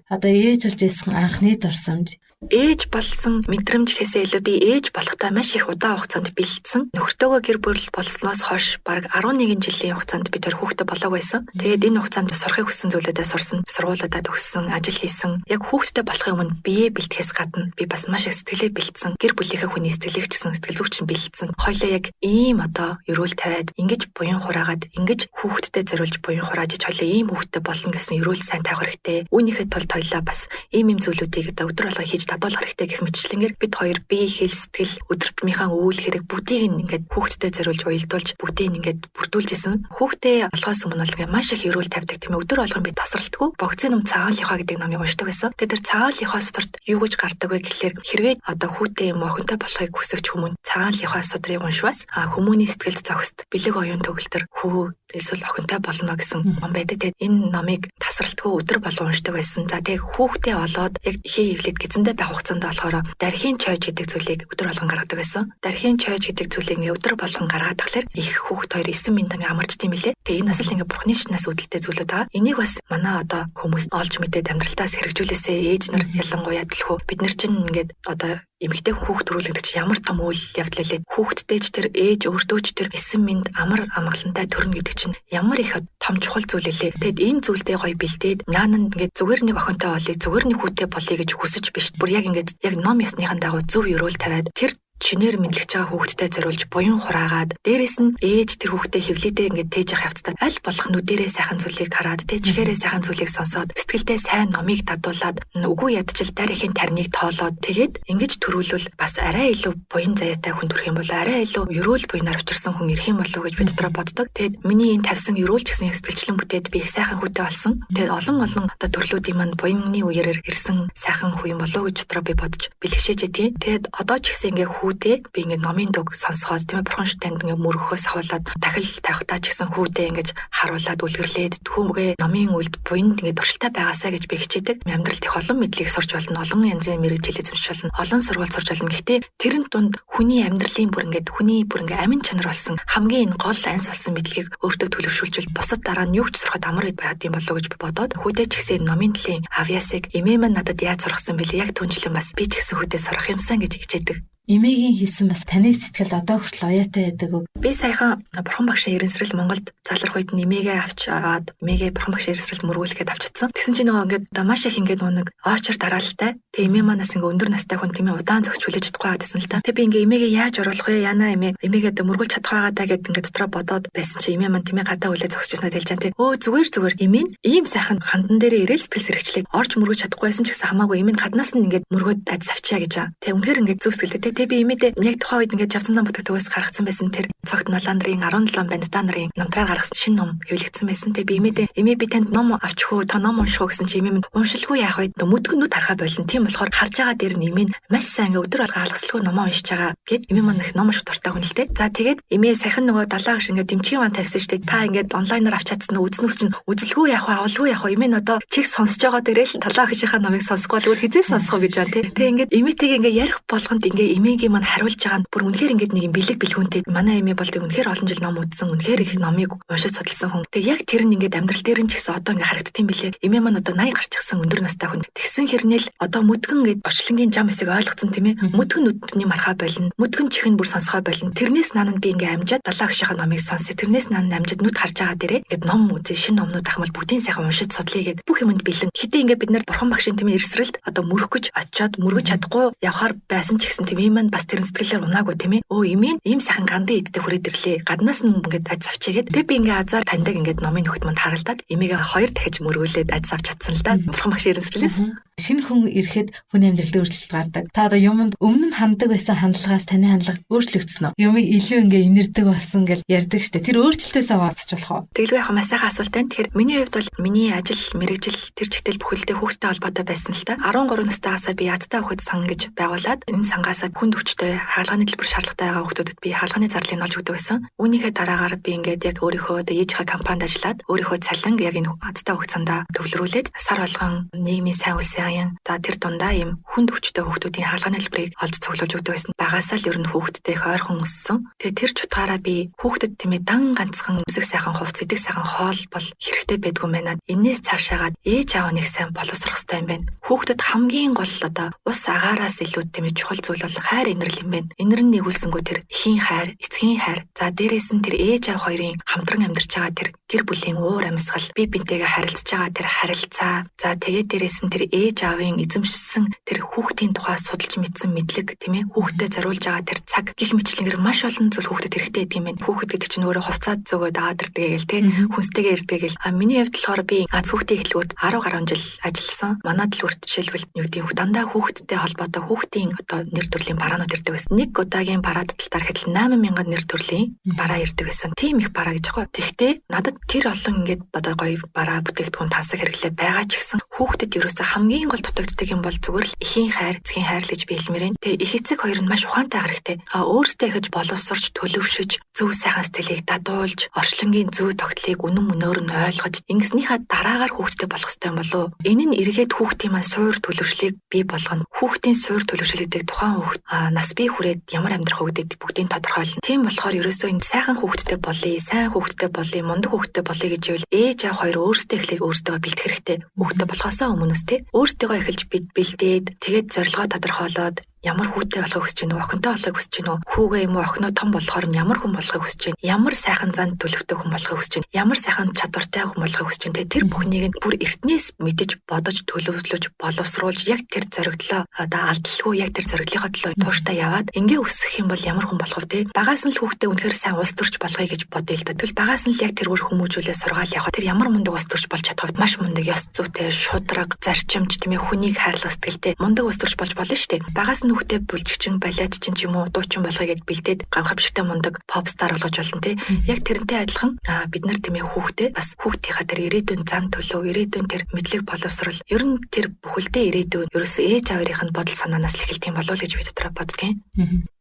Одоо ээж болж ирсэн анхны дурсамж. Ээж болсон мэдрэмж гэхээсээ илүү би ээж болохдоо маш их удаан хугацаанд бэлдсэн. Нөхөртөөгөө гэр бүл болсноос хойш бараг 11 жилийн хугацаанд би тэр хүүхдээ болоог байсан. Тэгээд энэ хугацаанд сурахыг хүссэн зүйлүүдээ сурсан, сургуулиудаа төгссөн, ажил хийсэн. Яг хүүхдтэй болохын өмнө бие бэлтгэхээс гадна би бас маш их сэтгэлээ бэлдсэн. Гэр бүлийнхээ хүний сэтгэлийг ч гэсэн сэтгэл зүйч нь бэлдсэн. Хоёлаа яг ийм одоо ерөөл тавиад ингэж буян хураагаад ингэж хүүхдтэй зориулж буян хурааж хоёлаа ийм хүүхдтэй болно гэсэн ерөөл сайн тавих хэрэгтэй. Үүнийхээ тулд хоёлаа бас ийм ийм зүйлүүдийг одоо өдөр болгон хийж дадуулах хэрэгтэй гэх мэтчлэнгээр бид хоёр бие, хэл, сэтгэл, өдөртмийнхаа үйл хэрэг бүгдийг нь ингээд хүүхдтэй зориулж уялдуулж бүгдийг нь ингээд бүрдүүлж исэн. Хүүхдээ олохоос өмнө бол ингээд маш их ерөөл тавьдаг, тийм ээ. Өдөр болгон би тасралтгүй богцын ном Цагаан лихва гэдэг номыг уншдаг байсан. Тэгээд тэр Цагаан лихва сударт юу гэж гардаг вэ гэхлээр хэрвээ одоо хүүтэй юм охинтой болохыг хүсэгч хүмүүн Цагаан лихва судрыг уншвас хүмүүний сэтгэлд зохист бэлэг оюун төгөлтөр хүү эсвэл охинтой болно гэсэн ном байдаг. Тэгээд энэ номыг тасралтгүй өдөр болгон уншдаг байсан. За тэгээд хүүхдээ олоод яг хий эвлээд гэзэндээ байх хугацаанд болохоор дархийн чойж гэдэг зүйлийг өдөр болгон гаргадаг байсан. Дархийн чойж гэдэг зүйлийг ингээ өдөр болгон гаргаад тахлаар их хүүхд хоёр 9 минут ингээ амарч тийм билээ. Тэгээ энэ бас л ингээ бурхны шинээс үүдэлтэй зүйлүүд байгаа. Энийг бас манай одоо хүмүүс олж мэдээд амьдралтаас хэрэгжүүлээсээ ээж нар ялангуяа төлхөө бид нар чинь ингээд одоо эмэгтэй хүүхд төрүүлэгдэх чинь ямар том үйл явдал лээ. Хүүхдтэй ч тэр ээж өөртөө ч тэр 9 минут амар амгалантай төрнө гэдэг чинь ямар их том чухал зүйл лээ. Тэгэд энэ зүйлдээ гоё бэлдээд наан ингээд зүгээр нэг охинтой болъё, зүгээр нэг хүүтэй болъё гэж хүсэж биш. Бүр яг ингээд яг ном ёсныхан дагуу зөв ерөөл тавиад тэр чинээр мэдлэгч байгаа хүүхдтэй зориулж буян хураагаад дээрэс нь ээж тэр хүүхдээ хевлийдээ ингээд тээж явах явцдаа аль болох нүдэрээ сайхан зүйлийг хараад тэ чихээрээ сайхан зүйлийг сонсоод сэтгэлдээ сайн номыг дадуулаад үгүй ядчил дарихийн тарныг тоолоод тэгээд ингэж төрүүлвэл бас арай илүү буян заяатай хүн төрөх юм болоо, арай илүү ерөөл буянаар учирсан хүн ирэх юм болов уу гэж би дотроо боддог. Тэгээд миний энэ тавьсан ерөөл ч гэсэн яг сэтгэлчлэн бүтээд би их сайхан хүүтэй болсон. Тэгээд олон олон одоо төрлүүдийн манд буянны үеэрээр ирсэн сайхан хүү юм болов уу гэж дотроо би бодож бэлгшээж тийм. Тэгээд одоо ч гэсэн ингээ хүүдээ би ингээд номын дуг сонсоход тийм ээ бурхан шүү танд ингээд мөргөхөөс ахуулаад дахил тавихтаа ч гэсэн хүүдээ ингээд харуулад үлгэрлээд хүүгээ номын үлд буянд ингээд туршилтаа байгаасаа гэж би хичээдэг. Амьдралд их олон мэдлэгийг сурч болно, олон янзын мэргэжил эзэмшиж болно, олон сургууль сурч болно. Гэхдээ тэрэн дунд хүний амьдралын бүр ингээд хүний бүр ингээд амин чанар болсон хамгийн энэ гол анс болсон мэдлэгийг өөртөө төлөвшүүлжүүл бусад дараа нь юу ч сурахад амар байд юм болов уу гэж би бодоод хүүдээ ч гэсэн номын төлөлийн авьяасыг эмээ маань надад яаж сургасан бэлээ яг түнчлэн бас би ч гэсэн хүүдээ сурах юмсан гэж хичээдэг. Эмээгийн хийсэн бас таны сэтгэл одоо хүртэл уяатай байдаг уу? Би саяхан бурхан багшийн эренсрэл Монголд залрах үед нь эмээгээ авч аваад эмээгээ бурхан багшийн эренсрэлд мөргүүлэхэд авчидсан. Тэгсэн чинь нөгөө ингээд одоо маш их ингээд нөгөө нэг очор дараалалтай. Тэгээ эмээ манаас ингээд өндөр настай хүн тийм ээ удаан зогсож хүлээж чадахгүй байгаад л та. Тэгээ би ингээд эмээгээ яаж оруулах вэ? Яна эмээ эмээгээ одоо мөргүүлж чадах байгаа даа гэд ингээд дотроо бодоод байсан чи эмээ маань тийм ээ гадаа үлээ зогсож ирсэн хэлж чан тий. Өө зүгээр зүгээр эмээ нь ийм сайхан хандан дээрээ ирээл сэтгэл сэрэгчлээд орж мөргөж чадахгүй байсан ч гэсэн хамаагүй эмээ нь гаднаас нь ингээд мөргөөд адис авчия гэж. Тэгээ үнэхээр ингээд зөв сэтгэлтэй. Тэгээ би эмээдээ яг тухайн үед ингээд Жавсан ном төгөөс гаргацсан байсан тэр цогт нола нарын 17 бандта нарын намтраар гаргасан шинэ ном хэвлэгдсэн байсан. Тэгээ би эмээдээ эмээ би танд ном авчих уу, та ном унших уу гэсэн чи эмээ минь уншилгүй яах вэ? Мүдгэн нүд харахаа болон. Тийм болохоор харж байгаа дээр нь эмээ нь маш сайн ингээд өдөр болго алгасалгүй номоо уншиж байгаа гэд эмээ маань их ном унших дуртай хүн л дээ. За тэгээд эмээ саяхан нөгөө далаа гш ингээд дэмчгийн ван тавьсан шүү дээ. Та ингээд онлайнаар авч чадсан уу үзнэ чинь үзэлгүй яах вэ, авалгүй яах вэ? Эмээ нь одоо чиг сонсож байгаа дээрээ л далаа гшийнхаа номыг сонсохгүй бол өөр хизээ сонсох уу гэж байна тий. Тэгээ ингээд эмээтэйгээ ингээд ярих болгонд ингээд эмээгийн маань хариулж байгаа нь бүр үнэхээр ингээд нэг юм бэлэг бэлгүүнтэй. Манай эмээ бол тэг үнэхээр олон жил ном үзсэн, үнэхээр их номыг уншиж судалсан хүн. Тэг яг тэр нь ингээд амьдрал дээр нь ч гэсэн одоо ингээд харагддсан билээ. Эмээ маань одоо 80 гарчихсан өндөр настай хүн. Тэгсэн хэрнээл одоо мүдгэн ингээд орчлонгийн жам хэсэг ойлгоцсон тийм ээ. Мүдгэн нүдний мархаа болно. Мүдгэн чихэн бүр сонсгоо болно. Тэрнээс наан би ингээд амжаад далаа гшийнхаа номыг сонсъё. Тэрнээс наан амжаад нүд харж байгаа дээрээ ингээд ном үзээ, шинэ номнууд ах юм бол бүгдийн сайхан уншиж судлаа гэд бүх юмд бэлэн. Хэдий ингээд бид нар бурхан багшийн тийм ээ эрсрэлд одоо мөрөх гэж очиод мөргөж чадахгүй явхаар байсан ч гэсэн тийм ээ маань бас тэр сэтгэлээр унаагүй тийм ээ. Өө эмээ ийм сайхан гандын эдтэй хүрээд ирлээ. Гаднаас нь ингээд адис авчигээд тэг би ингээ азар таньдаг ингээд номын нөхөд манд харалтаад эмээгээ хоёр дахиж мөргүүлээд адис авч чадсан л да. Бурхан багш эренсрэлээс. Шинэ хүн ирэхэд хүний амьдралд өөрчлөлт гардаг. Та одоо юмд өмнө нь ханддаг байсан хандлагаас таны хандлага өөрчлөгдсөн үү? Юмыг илүү ингээ инэрдэг болсон гэж ярьдаг штэ. Тэр өөрчлөлтөөсөө хаваалцаж болох уу? Тэгэлгүй яг маш сайхан асуулт байна. Тэгэхээр миний хувьд бол миний ажил, мэргэжил тэр чигтэл бүхэлдээ хүүхдтэй холбоотой байсан л та. 13 настайгаасаа би ядтай хүүхэд сан гэж байгуулад энэ сангаасаа хүнд өвчтэй хагалгааны төлбөр шаардлагатай байгаа хүүхдүүдэд би хагалгааны зарлалыг олж өгдөг байсан. Үүнийхээ дараагаар би ингээд яг өөрийнхөө одоо ээжийнхээ компанид ажиллаад өөрийнхөө цалинг яг энэ ядтай хүүхд сандаа төвлөрүүлээд сар болгон нийгмийн сайн үйлсийн аян за тэр дундаа ийм хүнд өвчтэй хүүхдүүдийн хагалгааны төлбөрийг олж цуглуулж өгдөг байсан. Багасаа л ер нь хүүхдтэй их ойрхон өссөн. Тэгээ тэр ч утгаараа би хүүхдэд тийм ээ дан ганцхан өмсөх сайхан хувцас, идэх сайхан хоол бол хэрэгтэй байдгүй юм байна. Энээс цаашаагаад ээж аав нэг сайн боловсрох хэрэгтэй юм байна. Хүүхдэд хамгийн гол одоо ус агаараас илүү тийм ээ чухал зүйл бол хайр инрэл юм байна. Инэр нь нэгүүлсэнгүү тэр эхийн хайр, эцгийн хайр. За дээрээс нь тэр ээж аав хоёрын хамтран амьдарч байгаа тэр гэр бүлийн уур амьсгал, бие биентэйгээ харилцаж байгаа тэр харилцаа. За тэгээд дээрээс нь тэр ээж аавын эзэмшсэн тэр хүүхдийн тухай судалж мэдсэн мэдлэг тийм ээ хүүхдэд зориулж байгаа тэр цаг гих мэтлэнгээр маш олон зүйл хүүхдэд хэрэгтэй байдаг юм байна. Хүүхэд гэдэг чинь өөрөө хувцаад зөөгөө дагаад ирдэг гээл тийм хүнстэйгээ ирдэг гээл. А миний хувьд болохоор би гац хүүхдийн эхлэлгүүрт 10 гаруй жил ажилласан. Манай дэлгүүрт жишээлбэл юу гэдэг нь дандаа хүүхдтэй холбоотой хүүхдийн одоо нэр төрлийн бараанууд ирдэг байсан. Нэг удаагийн бараад тал дээр хэтэл 8000 нэр төрлийн бараа ирдэг байсан. Тийм их бараа гэж байгаа. Тэгтээ надад тэр олон ингээд одоо гоё бараа бүтээгдэхүүн тансаг хэрэглээ байгаа ч гэсэн хүүхдэд ерөөсөө хамгийн гол дутагддаг юм бол зүгээр л эхийн хайр, эцгийн хайр л гэж би хэлмээр байна. Тэгээ их эцэг хоёр нь маш ухаантай хэрэгтэй. А өөртөө ихэд боловсрч, төлөвшөж, зөв сайхан сэтгэлийг дадуулж, орчлонгийн зөв тогтлыг үнэн мөнөөр нь ойлгож, ингэснийхаа дараагаар хүүхдтэй болох хэрэгтэй юм болов уу? Энэ нь эргээд хүүхдийн маань суур төлөвшлийг бий болгоно. Хүүхдийн суур төлөвшил гэдэг тухайн хүүхд нас бие хүрээд ямар амьдрах вэ гэдэг бүгдийг тодорхойлно. Тийм болохоор ерөөсөө энэ сайхан хүүхдтэй болъё, сайн хүүхдтэй болъё, мундаг хүүхдтэй болъё гэж ивэл ээж аав хоёр өөрсдөө эхлээд өөрсдөө бэлтгэх хэрэгтэй. Хүүхдтэй болохоосоо өмнөөс те өөрсдийгөө эхэлж бэлдээд тэгээд зорилгоо тодорхойлоод ямар хүүтэй болохыг хүсэж байна уу, охинтой болохыг хүсэж байна уу, хүүгээ юм уу охиноо том болохоор нь ямар хүн болохыг хүсэж байна, ямар сайхан зан төлөвтэй хүн болохыг хүсэж байна, ямар сайхан чадвартай хүн болохыг хүсэж байна. Тэр бүхнийг нь бүр эртнээс мэдэж, бодож, төлөвлөж, боловсруулж яг тэр зоригдлоо одоо алдалгүй яг тэр зоригдлынхаа төлөө тууштай яваад ингээ өсөх юм бол ямар хүн болох вэ те? Багаас нь л хүүхдээ үнэхээр сайн улс төрч болгоё гэж бодъё л да. Тэгвэл багаас нь л яг тэр үр хүмүүжүүлээ сургаал явах. Тэр ямар мундаг улс төрч болж чадах вэ? Маш мундаг ёс зүйтэй, шудраг, зарчимч тийм ээ хүнийг хайрлах сэтгэлтэй мундаг улс төрч болж болно шүү дээ. Багаас нь хүүхдээ бүлжигчин, балиадчин ч юм уу, дуучин болгоё гэд бэлдээд гамхамшигтай мундаг pop star болгож болно те. Яг тэрнтэй адилхан бид нар тийм ээ хүүхдээ бас хүүхдийнхаа тэр ирээдүйн зан төлөв, ирээдүйн тэр мэдлэг боловсрол, ер нь тэр бүхэлдээ ирээдүйн ерөөсөө ээж аавынх нь бодол санаанаас л эхэлдэг юм болов уу гэж би дотроо боддгийн.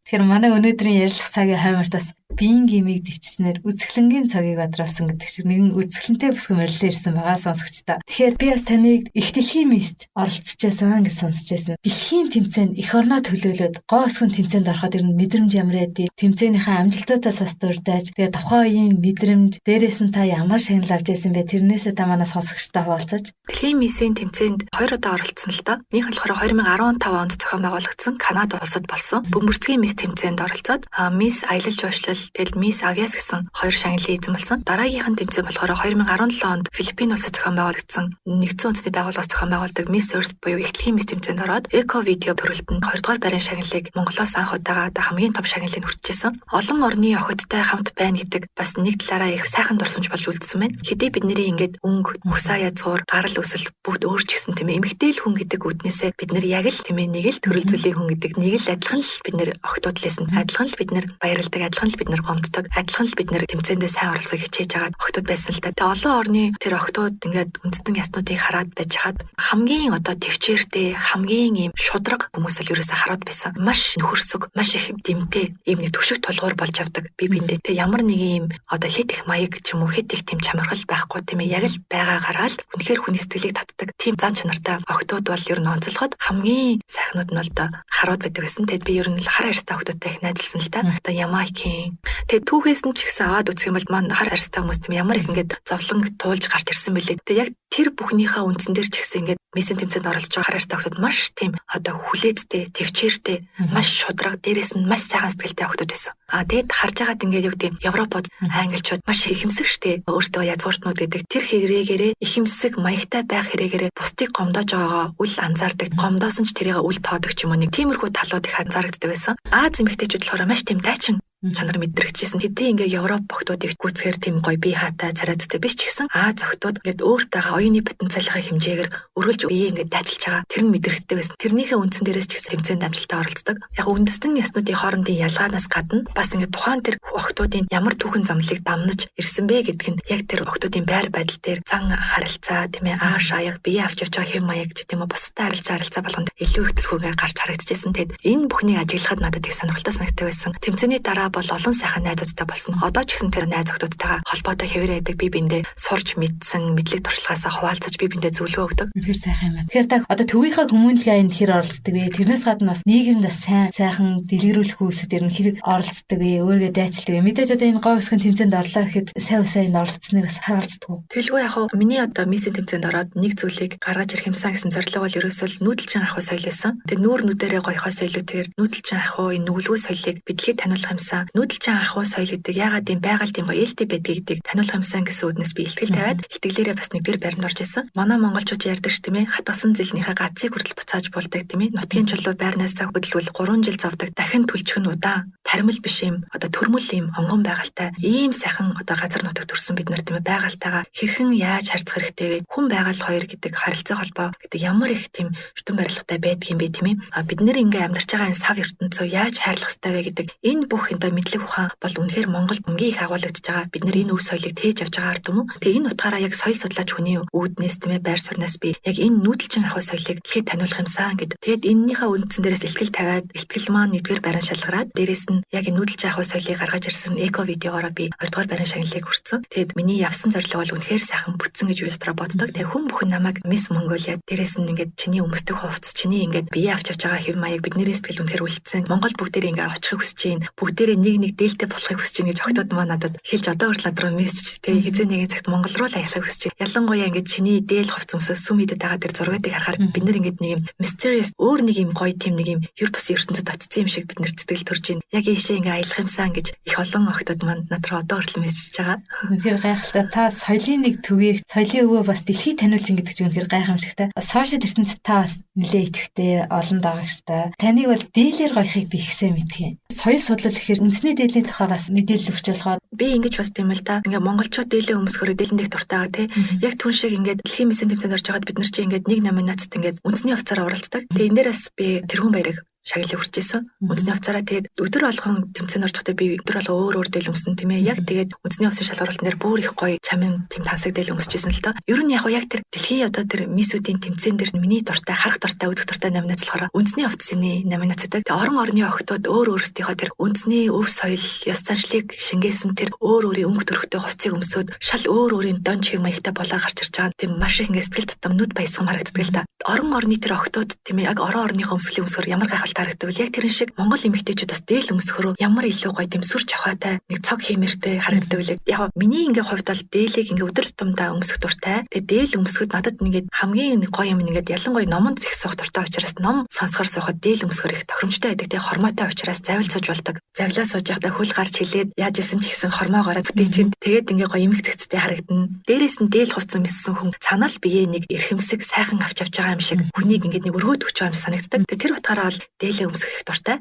Тэгэхээр манай өнөөдрийн ярилцах цагийн хойморт бас биеийн гимийг дэвчснээр үзэсгэлэнгийн цагийг бадруулсан гэдэг шиг нэгэн үзэсгэлэнтэй бүсгүй морилон ирсэн байгаа сонсогчдоо. Тэгэхээр би бас таныг их дэлхийн мист оролцож байсан гэж сонсч байсан. Дэлхийн тэмцээнд эх орноо төлөөлөөд гоо өсгөн тэмцээнд ороход ер нь мэдрэмж ямар байдгийг, тэмцээнийхээ амжилтуудаас бас дурдаач. Тэгээ тухайн үеийн мэдрэмж, дээрээс нь та ямар шагнал авч байсан бэ? Тэрнээсээ та манай сонсогчдоо хуваалцаж. Дэлхийн мисийн тэмцээнд 2 удаа оролцсон л доо. Нэг нь болохоор 2015 онд зохион байгуулагдсан Канада улсад болсон бөмбөрцгийн мис тэмцээнд оролцоод мисс аялал жуулчлал, тэгэл мисс авиас гэсэн хоёр шагналын эзэн болсон. Дараагийнх нь тэмцээн болохоор 2017 онд Филиппин улсад зохион байгуулагдсан нэгдсэн үндэсний байгууллагаас зохион байгуулдаг Мисс Earth буюу их дэлхийн мисс тэмцээнд ороод эко видео төрөлтөнд 2 дугаар байрны шагналыг Монголоос анх удаага одоо хамгийн том шагналыг хүртчихсэн. Олон орны охидтой хамт байна гэдэг бас нэг талаараа их сайхан дурсамж болж үлдсэн байна. Хэдий бидний ингээд өнгө, угсаа язгуур, гарал үүсэл бүгд өөр ч гэсэн тийм ээ эмэгтэй л хүн гэдэг үднээсээ бид нэр яг л тийм ээ нэг л төрөл зүйлийн хүн гэдэг нэг л адилхан л бид нэр охидууд л байсан. Адилхан л бид нэр баярладаг, адилхан л бид нэр гомддог, адилхан л бид нэр тэмцээндээ сайн оролцохыг хичээж байгаа охидууд байсан л та. Тэгээ олон орны тэр охидууд ингээд үндэстэн яснуудыг хараад байж хаад хамгийн одоо төвчээртэй, хамгийн ийм шудраг хүмүүс л ерөөсөө хараад байсан. Маш нөхөрсөг, маш их дэмтэй ийм нэг түшиг тулгуур болж явдаг би биндээ. Тэгээ ямар нэгэн ийм одоо хит их маяг ч юм уу хит их тийм чамархал байхгүй тийм ээ яг л байгаагаараа л үнэхээр хүний сэтгэлийг татдаг тийм зан чанартай охидууд бол ер нь онцлоход хамгийн сайхнууд нь бол одоо харууд байдаг байсан. Тэгэд би ер нь хар арьстай охидуудтай их найзалсан л та. Одоо Ямайкийн. Тэгээд түүхээс нь ч гэсэн аваад үзэх юм бол маань хар арьстай хүмүүс тийм ямар их ингээд зовлон туулж гарч ирсэн бэлээ. Тэгээд яг тэр бүхнийхээ үндсэн дээр ч гэсэн ингээд мисийн тэмцээнд оролцож байгаа хар арьстай охидууд маш тийм одоо хүлээдтэй, төвчээртэй, маш шудраг, дээрээс нь маш сайхан сэтгэлтэй охидууд байсан. А тэгээд харж байгаад ингээд юу гэдэг Европод англичууд маш ихэмсэг штэ. Өөртөө язгууртнууд гэдэг тэр хэрэгээрээ ихэмсэг маягтай байх хэрэгээрээ бусдыг гомдоож байгаагаа үл анзаардаг. Гомдоосон ч тэрийг үл тоодог ч юм уу нэг тиймэрхүү талууд их анзаарагддаг байсан. Аз эмэгтэйчүүд болохоор маш тийм дайчин. чанар мэдрэгчсэн. Хэдий ингээ Европ охтуудыг гүйцэхээр тийм гоё бие хаатай царай зүтэй биш ч гэсэн Аз охтууд ингээд өөртөө оюуны потенциалынхаа хэмжээгээр өргөлж бие ингээд дайчилж байгаа. Тэр нь мэдрэгддэг байсан. Тэрнийхээ үндсэн дээрээс ч гэсэн тэмцээнд амжилттай оролцдог. Яг үндэстэн яснуудын хоорондын ялгаанаас гадна бас ингээд тухайн тэр охтуудын ямар түүхэн замлыг дамнаж ирсэн бэ гэдг нь яг тэр охтуудын байр байдал дээр зан харилцаа, тийм ааш аяг, бие авч явж байгаа хэв маяг ч гэдэм үү бусдад харилцаа болгонд илүү их түлхүүгээр гарч харагдчихсэн. Тэгэд энэ бүхнийг ажиглахад надад их сонирхолтой санагддаг байсан. Тэмцээний дараа бол олон сайхан найзуудтай болсон. Одоо ч гэсэн тэр найз охтуудтайгаа холбоотой хэвээр байдаг. Би биндээ сурч мэдсэн мэдлэг туршлагаасаа хуваалцаж би биндээ зөвлөгөө өгдөг. Үнэхээр сайхан юм байна. Тэгэхээр та одоо төвийнхээ хүмүүнлэгийн аянд хэр оролцдог вэ? Тэрнээс гадна бас нийгэмд бас сайн сайхан дэлгэрүүлэх үйлсэд ер нь хэр оролцдог вэ? Өөрийгөө дайчилдаг вэ? Мэдээж одоо энэ гоо өсгөн тэмцээнд орлоо гэхэд сайн усайн оролцсныг бас харгалздаг уу? Тэгэлгүй яг хуу миний одоо миссийн тэмцээнд ороод нэг зүйлийг гаргаж ирэх юмсан гэсэн зорилго бол ерөөсөө нүүдэлчин ахуй соёл байсан. Тэгээ нүүр нүдэрээ гоёхоос илүүтэйгээр нүүдэлчин ахуй энэ нүгэлгүй соёлыг бидлэхэд таниулах юмсан. Нүүдэлчин ахуй соёл гэдэг яагаад ийм байгаль тийм гоё ээлтэй байдгийг гэдэг таниулах юмсан гэсэн үднэс би илтгэл тавиад илтгэлээрээ бас нэгдүгээр байранд орж исэн. Манай монголчууд ярьдаг ш тийм хатгасан зэлнийхээ гацыг хүртэл буцааж болдог тийм нутгийн чулуу байрнаасаа хөдөлгүүл 3 жил зовдөг, дахин түлчих нь удаан таримл биш юм одоо төрмөл юм онгон байгальтай ийм сайхан одоо газар нутагт төрсэн бид нар тийм байгальтайгаа хэрхэн яаж харьцах хэрэгтэй вэ? Хүн байгаль хоёр гэдэг харилцаа холбоо гэдэг ямар их тийм шүтэн барилгатай байдаг юм бэ тийм ээ? Бид нэр ингээ амьдарч байгаа энэ сав ертөнцөө яаж хайрлах ёстой вэ гэдэг энэ бүх энэ мэдлэг ухаан бол үнэхээр Монгол өнгийн их агуулгадж байгаа. Бид нар энэ өв соёлыг тээж авч байгаа ард юм уу? Тэгээ энэ утгаараа яг соёл судлаач хүний үүднээс тийм байр сууриас би яг энэ нүүдэлчин ахуй соёлыг дэлхийд таниулах юмсан гэд. Тэгэд энэнийхээ үндсэн дээрээс ихтгэл тавиад ихтгэл маань нэгдүгээр байран шалгараад дээрээс нь яг энэ нүүдэлчин ахуй соёлыг гаргаж ирсэн эко видеогоороо би 2 дугаар байран шагналыг хүртсэн. Тэгэд миний явсан зорилго бол үнэхээр сайхан бүтсэн гэж би дотроо боддог. Тэгээ хүн бүхэн намайг Мисс Монголиа дээрээс нь ингээд чиний өмсдөг хувцас, чиний ингээд бие авч явж байгаа хэв маяг бидний сэтгэл үнэхээр үлдсэн. Монгол бүгдээрээ ингээд очихыг хүсэж байна. Бүгдээрээ нэг нэг дээлтэй болохыг хүсэж байна гэж октод маань надад хэлж одоо хүртэл над руу мессеж тэгээ хизээ нэгэн цагт Монгол руу л аялахыг хүсэж байна. Ялангуяа ингээд чиний дээл хувцас өмсөө сүм идэд байгаа тэр зургуудыг харахаар бид нэр ингээд нэг юм mysterious өөр нэг юм гоё тийм нэг юм юр бус ертөнцид очсон юм шиг бид нэр сэтгэл төрж байна. Яг ийшээ ингээд аялах юмсан гэж их олон октод маань над руу одоо хүртэл мессеж байгаа. Үнэхээр гайхалтай. Та соёлын нэг төвийг, соёлын өвөө бас дэлхийд таниулж гэдэг чинь үнэхээр гайхамшигтай. Сошиал ертөнцид та бас нэлээ идэвхтэй олон дагагчтай. Таныг бол дээлэр гоёхыг би ихсэн мэдхий. Соёл судлал гэхээр үндэсний дээлийн тухай бас мэдээлэл өгч болохоор би ингэж бодд юм л да. Ингээ монголчууд дээлээ өмсгөрөө дээлэн дэх дуртай байгаа тий. Яг түн шиг ингээд дэлхийн миссийн тэмцээнд орж байгаад бид нар чи ингээд нэг номинацид ингээд үндэсний хувцаараа оролцдог. Тэгээ энэ дээрээс би тэрхүүн баярыг шагналыг хүрчээсэн. Үндэсний хувцаараа тэгээд өдөр болгон тэмцээнд орж байхдаа би өдөр болгон өөр өөр дээл өмсөн тийм ээ. Яг тэгээд үндэсний хувцсын шалгаруулалтан дээр бүр их гоё чамин тийм тансаг дээл өмсөжсэн л доо. Ер нь яг яг тэр дэлхийн одоо тэр миссүүдийн тэмцээн дээр миний дуртай, харах дуртай, үзэх дуртай номинац болохоор үндэсний хувцсны номинац гэдэг. Тэгээд орон орны охтууд өөр өөрсдийнхөө тэр үндэсний өв соёл, ёс заншлыг шингээсэн тэр өөр өөрийн өнгө төрхтэй хувцсыг өмсөөд шал өөр өөрийн дон чиг маягтай болоо гарч ирж байгаа. Тийм маш их ингээд сэтгэл татам нүд баясгам харагддаг л да. Орон орны тэр охтууд тийм ээ яг орон орныхоо өмсгөлийн өмсгөр ямар гайхалтай харагддаг вэ? Яг тэрэн шиг Монгол эмэгтэйчүүд бас дээл өмсгөрөө ямар илүү гоё тийм сүр жавхаатай нэг цог хиймэртэй харагддаг үлээ. Яг миний ингээ хувьд бол дээлийг ингээ өдөр тутамдаа өмсөх дуртай. Тэгээ дээл өмсөхөд надад ингээд хамгийн нэг гоё юм ингээд ялангуяа номонд их суух дуртай учраас ном сонсохоор суухад дээл өмсгөр их тохиромжтой байдаг. Тэгээ хормоотой учраас завил сууж болдог. Завилаа сууж байхдаа хөл гарч хилээд яаж исэн ч гэсэн хормоо гараад бүтээчин. Тэгээд ингээ гоё эмэг цэгцтэй харагдана. Дээрээс нь дээл хувцас өмссөн хүн цаанаа л бие нэг эрхэмсэг сайхан авч явж байгаа юм шиг хүнийг ингээд нэг өргөөд өгч байгаа юм санагддаг. Тэгээ тэр утгаараа бол дээлээ өмсөх их дуртай.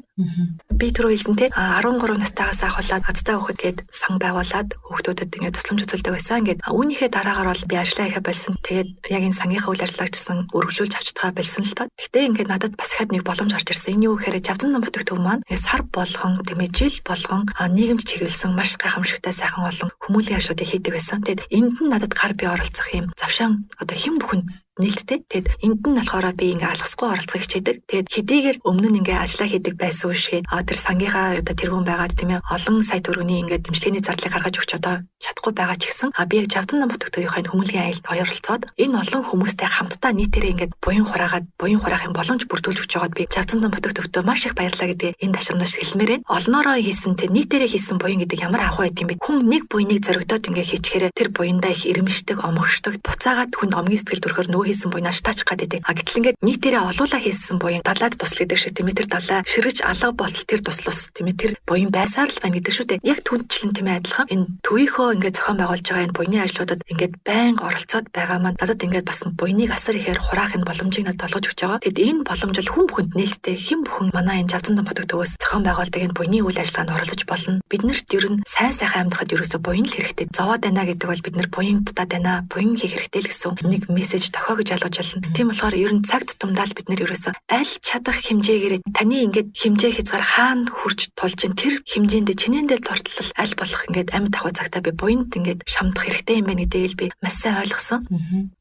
Би түрүү хэлсэн те 13 настайгаас ахуулаад азтай хүүхэд гээд сан байгуулад хүүхдүүдэд ингээд тусламж үзүүлдэг байсан. Ингээд үүнийхээ дараагаар бол би ажиллаа хийхэ болсон. Тэгээд яг энэ сангийнхаа үйл ажиллагчсан өргөлүүлж авч чадгаа болсон л доо. Гэтэ ингээд надад бас ихэд нэг боломж гарч ирсэн. Энэ юу гэхээр Жавзан Нутагт төв маань сар болгон тийм ээ жил болгон нийгэмд чиглэсэн маш гайхамшигтай сайхан олон хүмүүлийн ажлуудыг хийдэг байсан. Тэгээд энд нь надад гар бие оролцох юм завшаан одоо хэн бүхэнд нээлттэй. Тэгэд энд нь болохоор би ингээ алхасгүй оролцохыг хичээдэг. Тэгэд хэдийгээр өмнө нь ингээ ажиллаа хийдэг байсан үшгээд тэр сангийнхаа одоо тэргүүн байгаад тийм ээ олон сая төгрөгийн ингээ дэмжлэгийн зардлыг гаргаж өгч одоо чадахгүй байгаа ч гэсэн би яг Жавзан Нутагт төвийнхээ хүмүүлийн аялалд оролцоод энэ олон хүмүүстэй хамтдаа нийтээрээ ингээд буян хураагаад буян хураахын боломж бүрдүүлж өгч байгаад би Жавзан Нутагт төвтөө маш их баярлалаа гэдгээ энэ ташрамнаас хэлмээр байна. Олноороо хийсэн тэр нийтээрээ хийсэн буян гэдэг ямар авах байд юм бэ? Хүн нэг буяныг зоригдоод ингээ хийчихээрээ тэр буяндаа их ирмэшдэг, омогшдог. Буцаагаад хүнд омгийн сэтгэл төрөхөр нөгөө нөгөө хийсэн буянаа шатаачих гад байдаг. А гэтэл ингээд нийтээрээ олуулаа хийсэн буян далаад тусал гэдэг шиг тийм ээ, тэр далаа ширгэж алга болтол тэр туслус тийм ээ, тэр буян байсаар л байна гэдэг шүү дээ. Яг түнчлэн тийм ээ адилхан энэ төвийнхөө ингээд зохион байгуулж байгаа энэ буяны ажлуудад ингээд байнга оролцоод байгаа маань надад ингээд бас буяныг асар ихээр хураах энэ боломжийг надад олгож өгч байгаа. Тэгэд энэ боломж бол хүн бүхэнд нээлттэй. Хэн бүхэн манай энэ Жавзандан Ботог төвөөс зохион байгуулдаг энэ буяны үйл ажиллагаанд оролцож болно. Биднэрт ер нь сайн сайхан амьдрахад ерөөсөө буян л хэрэгтэй. Зовоод байна гэдэг бол бид нар буян дутаад байна, буян хийх хэрэгтэй л гэсэн нэг мессеж тохио гэж ойлгож байна. Тийм болохоор ер нь цаг тутамдаа л бид нар ерөөсөө аль чадах хэмжээгээрээ таны ингээд хэмжээ хязгаар хаана хүрч тулж ин тэр хэмжээндээ чинээндээ дурдлал аль болох ингээд амьд авах цагтаа би буянд ингээд шамдах хэрэгтэй юм байна гэдгийг л би маш сайн ойлгосон.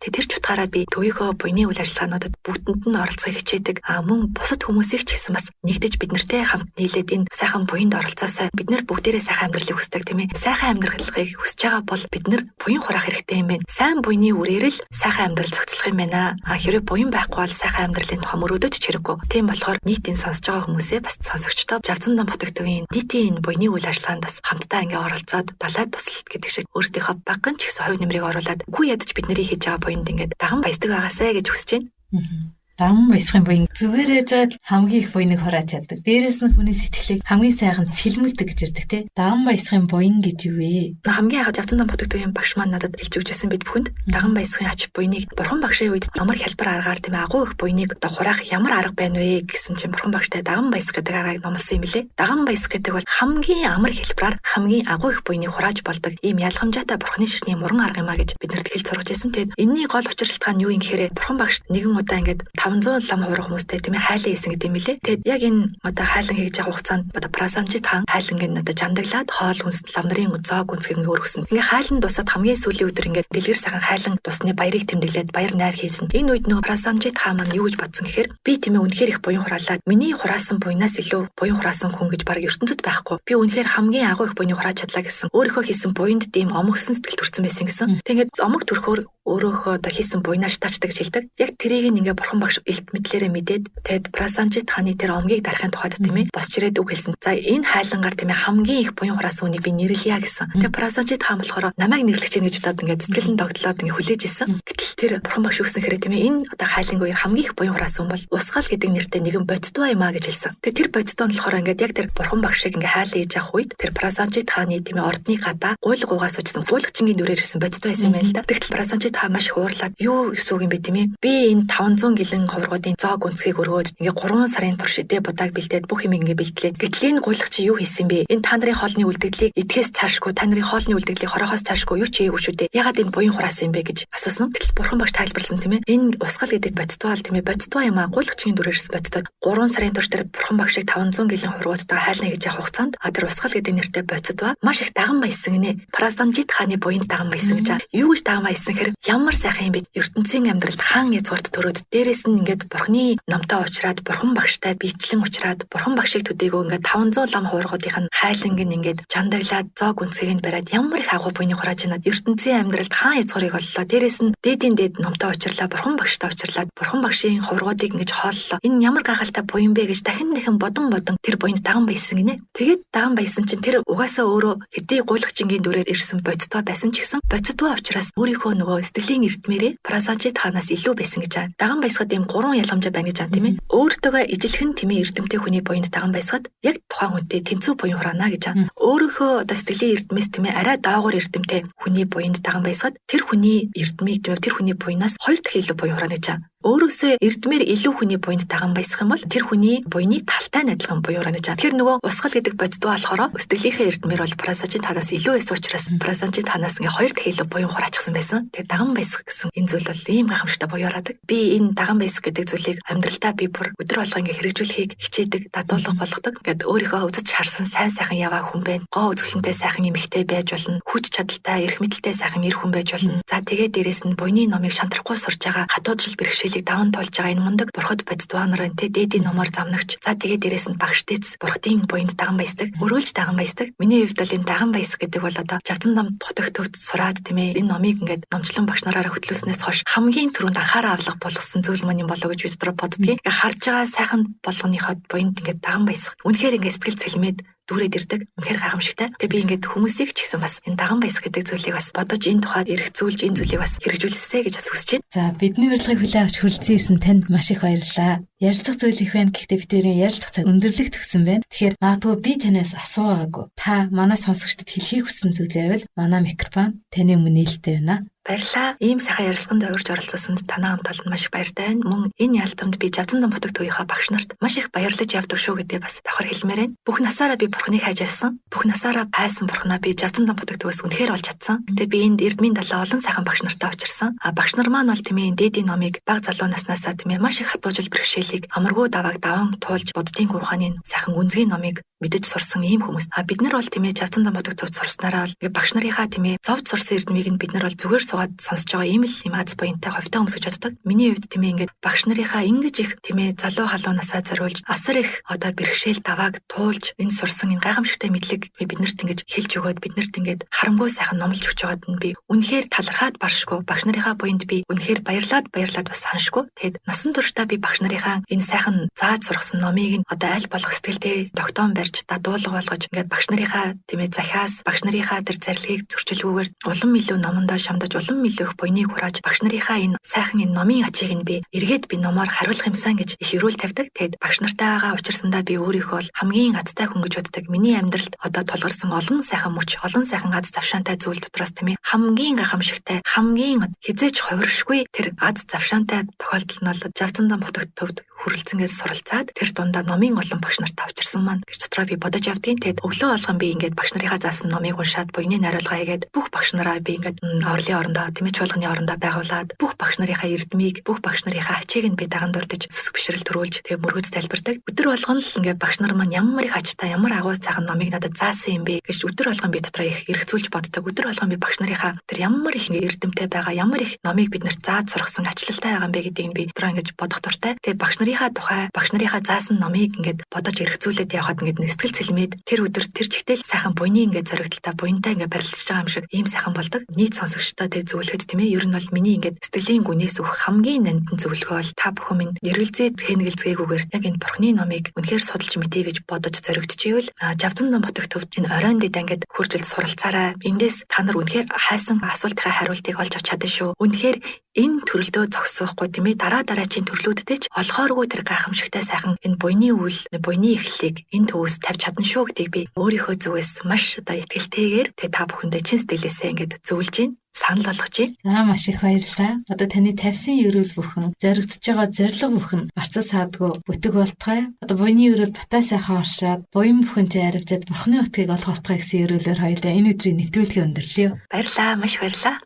Тэгээ тэр ч утгаараа би төвийнхөө буяны үйл ажиллагаануудад бүгдэнд нь оролцохыг хичээдэг. А мөн бусад хүмүүсийг ч гэсэн бас нэгдэж бид нартэй хамт нийлээд энэ сайхан буянд оролцоосай. Бид нар бүгдээрээ сайхан амьдралыг хүсдэг тийм ээ. Сайхан амьдралыг хүсэж байгаа бол бид нар буян хураах хэрэгтэй юм байна. Сайн буяны үрээр л сайхан амьдрал зохицлох юм байна. А хэрвээ буян байхгүй бол сайхан амьдралын тухай мөрөөдөж ч хэрэггүй. Тийм болохоор нийтийн сонсож байгаа хүмүүсээ бас сонсогчдоо Жавзандан Ботог төвийн нийтийн энэ буяны үйл ажиллагаанд бас хамтдаа ингээ оролцоод далай тусалт гэдэг шиг өөрсдийнхөө багахан ч гэсэн хувь нэмрийг оруулаад үгүй ядаж бидний хийж байгаа буянд ингээд даган баясдаг байгаасай гэж хүсэж байна. Даган баясгын буян зүгээр яж байгаад хамгийн их буяныг хурааж чаддаг. Дээрээс нь хүний сэтгэлийг хамгийн сайхан цэлмэлдэг гэж ирдэг те. Даган баясгын буян гэж юу вэ? Хамгийн анх Жавзандан Ботог төвийн багш маань надад хэлж өгчээсэн бид бүхэнд даган баясгын ач буяныг бурхан багшийн үед амар хялбар аргаар тийм агуу их буяныг одоо хураах ямар арга байна вэ гэсэн чинь бурхан багштай даган баясг гэдэг аргыг номлосон юм билээ. Даган баясг гэдэг бол хамгийн амар хялбараар хамгийн агуу их буяныг хурааж болдог ийм ялгамжаатай бурханы ширтний муран арга юм а гэж биднэрт хэлж сургаж байсан. Тэгээд энэний гол учир шалтгаан нь юу юм гэхээр бурхан багш нэгэн удаа ингээд 500 лам хуврах хүмүүстэй тийм ээ хайлан хийсэн гэдэг юм билээ. Тэгээд яг энэ одоо хайлан хийж байгаа хугацаанд одоо Прасанжит хаан хайланг нь одоо жандаглаад хоол хүнс лам нарын зоог үнцгийг ингээ өргөсөн. Ингээ хайлан дусаад хамгийн сүүлийн өдөр ингээ дэлгэр сайхан хайлан дусны баярыг тэмдэглээд баяр найр хийсэн. Энэ үед нөгөө Прасанжит хаан маань юу гэж бодсон гэхээр би тийм ээ үнэхээр их буян хураалаа. Миний хураасан буянаас илүү буян хураасан хүн гэж баг ертөнцид байхгүй. Би үнэхээр хамгийн агуу их буяныг хурааж чадлаа гэсэн. Өөрийнхөө хийсэн буянд тийм омогсон сэтгэл төрсэн байсан гэсэн. Тэгээд ингээд омог төрхөөр өөрөөхөө одоо хийсэн буянаа шатаачдаг гэж хэлдэг. Яг тэрийг нь ингээ бурхан багш элт мэдлээрээ мэдээд тэгэд Прасанжит хааны тэр омгийг дарахын тухайд тийм ээ босч ирээд үг хэлсэн. За энэ хайлангаар тийм ээ хамгийн их буян хураасан үнийг би нэрлэе гэсэн. Тэгээ Прасанжит хаан болохоор намайг нэрлэх чинь гэж бодоод ингээ сэтгэл нь догтлоод ингээ хүлээж исэн. Гэтэл тэр бурхан багш үгсэн хэрэг тийм ээ энэ одоо хайланг үеэр хамгийн их буян хураасан бол Усгал гэдэг нэртэй нэгэн боддоо юм а гэж хэлсэн. Тэгээ тэр боддоо нь болохоор ингээд яг тэр бурхан багшийг ингээ хайлан хийж явах үед тэр Прасанжит хааны тийм ээ ордны гадаа гуйлг угаа суучсан гуйлгчингийн нүрээр ирсэн боддоо байсан юм байна л да. Тэгтэл Прасанжит хаан маш их уурлаад юу гэсэн үг юм бэ тийм ээ. Би энэ 500 гэлэн ховргуудын зоог үнцгийг өргөөд ингээ 3 сарын турш идэ будааг бэлдээд бүх юм ингээ бэлтлээд. Гэтэл энэ гуйлах чи юу хийсэн бэ? Энэ та нарын хоолны үлдэгдлийг идэхээс цаашгүй, та нарын хоолны үлдэгдлийг хорохоос цаашгүй юу ч хийгээгүй шүү дээ. Ягаад энэ буян хураасан юм бэ гэж асуусан. Гэтэл бурхан багш тайлбарласан тийм ээ. Энэ Усгал гэдэг бодтуал тийм ээ бодтуа юм а гуйлгчгийн дүрээр ирсэн бодтуа. 3 сарын турш тэр бурхан багшийг 500 гэлэн хургуудтай хайлна гэж явах хугацаанд тэр Усгал гэдэг нэртэй бодтуа маш их даган баясан гинэ. Прасанжит хааны буянд даган баясан гэж. Юу гэж даган баясан гэхээр ямар сайхан юм бэ? ертөнцийн амьдралд хаан язгуурт төрөөд дээрээс нь ингээд бурхны номтой уулзраад бурхан багштай биечлэн уулзраад бурхан багшийг төдийгөө ингээд 500 лам хуургуудынх нь хайланг нь ингээд чандаглаад зоог үнцгийг нь бариад ямар их агуу буйны хурааж байна. ертөнцийн амьдралд хаан язгуурыг оллоо. Дээрээс нь дээдийн дээд номтой уулзрлаа, бурхан багштай уулзрлаа, бурхан багшийн хуургуудыг ингэж хооллоо. Энэ ямар гайхалтай буян бэ гэж дахин дахин бодон бодон тэр буянд даган баясан гинэ. Тэгээд даган баясан чинь тэр угаасаа өөрөө хэдий гуйлгчингийн дүрээр ирсэн бодтуа байсан ч гэсэн бодтуа учраас өөрийнхөө нөгөө сэтгэлийн эрдмээрээ Прасанжит хаанаас илүү байсан гэж байна. Даган баясгад ийм гурван ялгамжаа байна гэж байна тийм ээ. Өөртөөгөө ижилхэн тэмээ эрдэмтэй хүний буянд даган баясгад яг тухайн хүнтэй тэнцүү буян хураана гэж байна. Өөрийнхөө одоо сэтгэлийн эрдмээс тийм ээ арай доогуур эрдэмтэй хүний буянд даган баясгад тэр хүний эрдмийг тийм ээ тэр хүний буянаас хоёр дахин илүү буян хураана гэж байна. Өөрөөсөө эрдмээр илүү хүний буянд даган баясгах юм бол тэр хүний буяны талтай нь адилхан буян хураана гэж байна. Тэгэхээр нөгөө Усгал гэдэг боддоо болохоор сэтгэлийнхээ эрдмээр бол Прасанжит хаанаас илүү байсан учраас Прасанжит хаанаас ингээ хоёр дахин илүү буян хураачихсан байсан. Тэгээ даган баясгах гэсэн энэ зүйл бол ийм гайхамшигтай буян хураадаг. Би энэ даган баясгах гэдэг зүйлийг амьдралдаа би бүр өдөр болгон ингээ хэрэгжүүлэхийг хичээдэг, дадуулга болгодог. Ингээд өөрийнхөө үзэж харсан сайн сайхан яваа хүн байна. Гоо үзэсгэлэнтэй сайхан эмэгтэй байж болно. Хүч чадалтай, эрх мэдэлтэй сайхан эр хүн байж болно. За тэгээ дээрээс нь буяны номыг шантрахгүй сурж байгаа хатууджил бэрхшээлийг даван туулж байгаа энэ мундаг бурхад боддуа нар энэ дээдийн номоор замнагч. За тэгээ дээрээс нь багш дэц бурхадын буянд даган баясдаг, өрөөлж даган баясдаг. Миний хувьд бол энэ даган баясах гэдэг бол одоо Жавзан нам хотог төвд сураад тийм ээ энэ номыг ингээд номчлон багш нараараа хөтлөөснөөс хойш хамгийн түрүүнд анхаарал авлага болгосон зүйл маань юм болоо гэж би дотор боддгийг. Ингээ харж байгаа сайхан болгоныхоо буянд ингээд даган баясах. Үнэхээр ингээд сэтгэл цэлмээд дүүрээд ирдэг. Үнэхээр гайхамшигтай. Тэгээ би ингээд хүмүүсийг ч гэсэн бас энэ даган баясаг гэдэг зүйлийг бас бодож энэ тухайд эргцүүлж энэ зүйлийг бас хэрэгжүүлсэй гэж бас хүсэж байна. За, бидний урилгыг хүлээн авч хүрэлцэн ирсэн танд маш их баярлалаа. Ярилцах зүйл их байна. Гэхдээ бид хоёрын ярилцах цаг өндөрлөх төгсөн байна. Тэгэхээр магадгүй би танаас асуугаагүй. Та манай сонсогчдод хэлэхийг хүссэн зүйл байвал манай микрофон таны өмнө нээлттэй байна. Баярлалаа. Ийм сайхан ярилцлаганд урьж оролцсонд танай хамт олонд маш их баяртай байна. Мөн энэ ялтамд би Жавзандан Бутаг төвийнхаа багш нарт маш их баярлаж явдаг шүү гэдгээ бас давхар хэлмээр байна. Бүх насаараа би бурхныг хайж явсан. Бүх насаараа хайсан бурхнаа би Жавзандан Бутаг төвөөс үнэхээр олж чадсан. Тэгээ би энд Эрдмийн далаа олон сайхан багш нартай учирсан. А багш нар маань бол тийм ээ дээдийн номыг баг залуу наснаасаа тийм ээ маш их хатуужил бэрхшээлийг амаргүй давааг даван туулж буддын ухааны сайхан гүнзгий номыг мэдэж сурсан ийм хүмүүс. А бид нар бол тийм ээ Жавзандан Бутаг төвд сурснараа бол багш нарынхаа тийм ээ зовж сурсан эрдмийг нь бид нар бол зүгээр суугаад сонсож байгаа ийм л юм аз буянтай ховтой хүмүүс гэж боддог. Миний хувьд тийм ээ ингээд багш нарынхаа ингэж их тийм ээ залуу халуун насаа зориулж асар их одоо бэрхшээл давааг туулж энэ сурсан энэ гайхамшигтай мэдлэг би биднэрт ингэж хэлж өгөөд биднэрт ингээд харамгүй сайхан номлож өгч байгаад нь би үнэхээр талархаад баршгүй багш нарынхаа буянд би үнэхээр баярлаад баярлаад бас ханшгүй. Тэгэд насан туршдаа би багш нарынхаа энэ сайхан зааж сургасан номыг нь одоо аль болох сэтгэлдээ тогтоон барьж дадуулга болгож ингээд багш нарынхаа тийм ээ захиас багш нарынхаа тэр зарилгыг зөрчилгүйгээр улам илүү номондоо шамдаж улам илүү их буйныг хурааж багш нарынхаа энэ сайхан энэ номын ачийг нь би эргээд би номоор хариулах юмсан гэж их ерөөл тавьдаг. Тэгэд багш нартайгаа учирсандаа би өөрийнхөө бол хамгийн азтай хүн гэж боддог. Миний амьдралд одоо тулгарсан олон сайхан мөч, олон сайхан аз завшаантай зүйл дотроос тийм ээ хамгийн гайхамшигтай, хамгийн хизээч ховиршгүй тэр аз завшаантай тохиолдол нь бол Жавзандан Бутагт төвд хүрэлцэнгээр суралцаад тэр дундаа номын олон багш нартай учирсан маань гэж дотроо би бодож явдгийн. Тэгэд өглөө болгон би ингээд багш нарынхаа заасан номыг уншаад буйны найруулга хийгээд бүх багш нараа би ингээд орлын орондоо тийм ээ чуулганы орондоо байгуулад бүх багш нарынхаа эрдмийг бүх багш нарынхаа ачийг нь би даган дурдж сүсэг бишрэл төрүүлж тэгээ мөргөж залбирдаг. Өдөр болгон л ингээд багш нар маань ямар их ачтай ямар агуу сайхан номыг надад заасан юм бэ гэж өдөр болгон би дотроо их эргцүүлж боддог. Өдөр болгон би багш нарынхаа тэр ямар их ингээд эрдэмтэй байгаа ямар их номыг биднэрт зааж сургасан ачлалтай байгаа юм бэ гэдгийг би дотроо ингэж бодох дуртай. Тэгээ багш нарынхаа тухай багш нарынхаа заасан номыг ингээд бодож эргцүүлээд явхад ингээд сэтгэл цэлмээд тэр өдөр тэр чигтэл сайхан буйны ингээд зоригдлоо буянтай ингээд барилцж байгаа юм шиг ийм сайхан болдог. Нийт сонсогчдоо тэг зөвлөхөд тийм ээ ер нь бол миний ингээд сэтгэлийн гүнээс өгөх хамгийн нандин зөвлөгөө бол та бүхэн минь эргэлзээ хэнгэлзгээгүйгээр яг энэ бурхны номыг үнэхээр судалж мэдье гэж бодож зоригдчихвэл Жавзандан Бутаг төвд энэ оройн дэд ангид хуржилд суралцаарай. Эндээс та нар үнэхээр хайсан асуултынхаа хариултыг олж авч чадна шүү. Үнэхээр энэ төрлдөө зогсоохгүй тийм ээ дараа дараачийн төрлүүдтэй ч олохооргүй тэр гайхамшигтай сайхан энэ буйны үйл буйны эхлэлийг энэ төвөөс тавьж чадна шүү гэдгийг би өөрийнхөө зүгээс маш одоо итгэлтэйгээр тэгээ та бүхэндээ чин сэтгэлээсээ ингээд зөвлөж байна. Санал болгож байна. За, маш их баярлалаа. Одоо таны тавьсан ерөөл бүхэн, зоригдож байгаа зорилго бүхэн марцаа саадгүй бүтэг болтугай. Одоо буйны ерөөл батай сайхан оршаад, буян бүхэн чи аривчаад бурхны утгыг олох болтугай гэсэн ерөөлөөр хоёулаа энэ өдрийн нэвтрүүлгийг өндөрлөё. Баярлалаа, маш баярлалаа.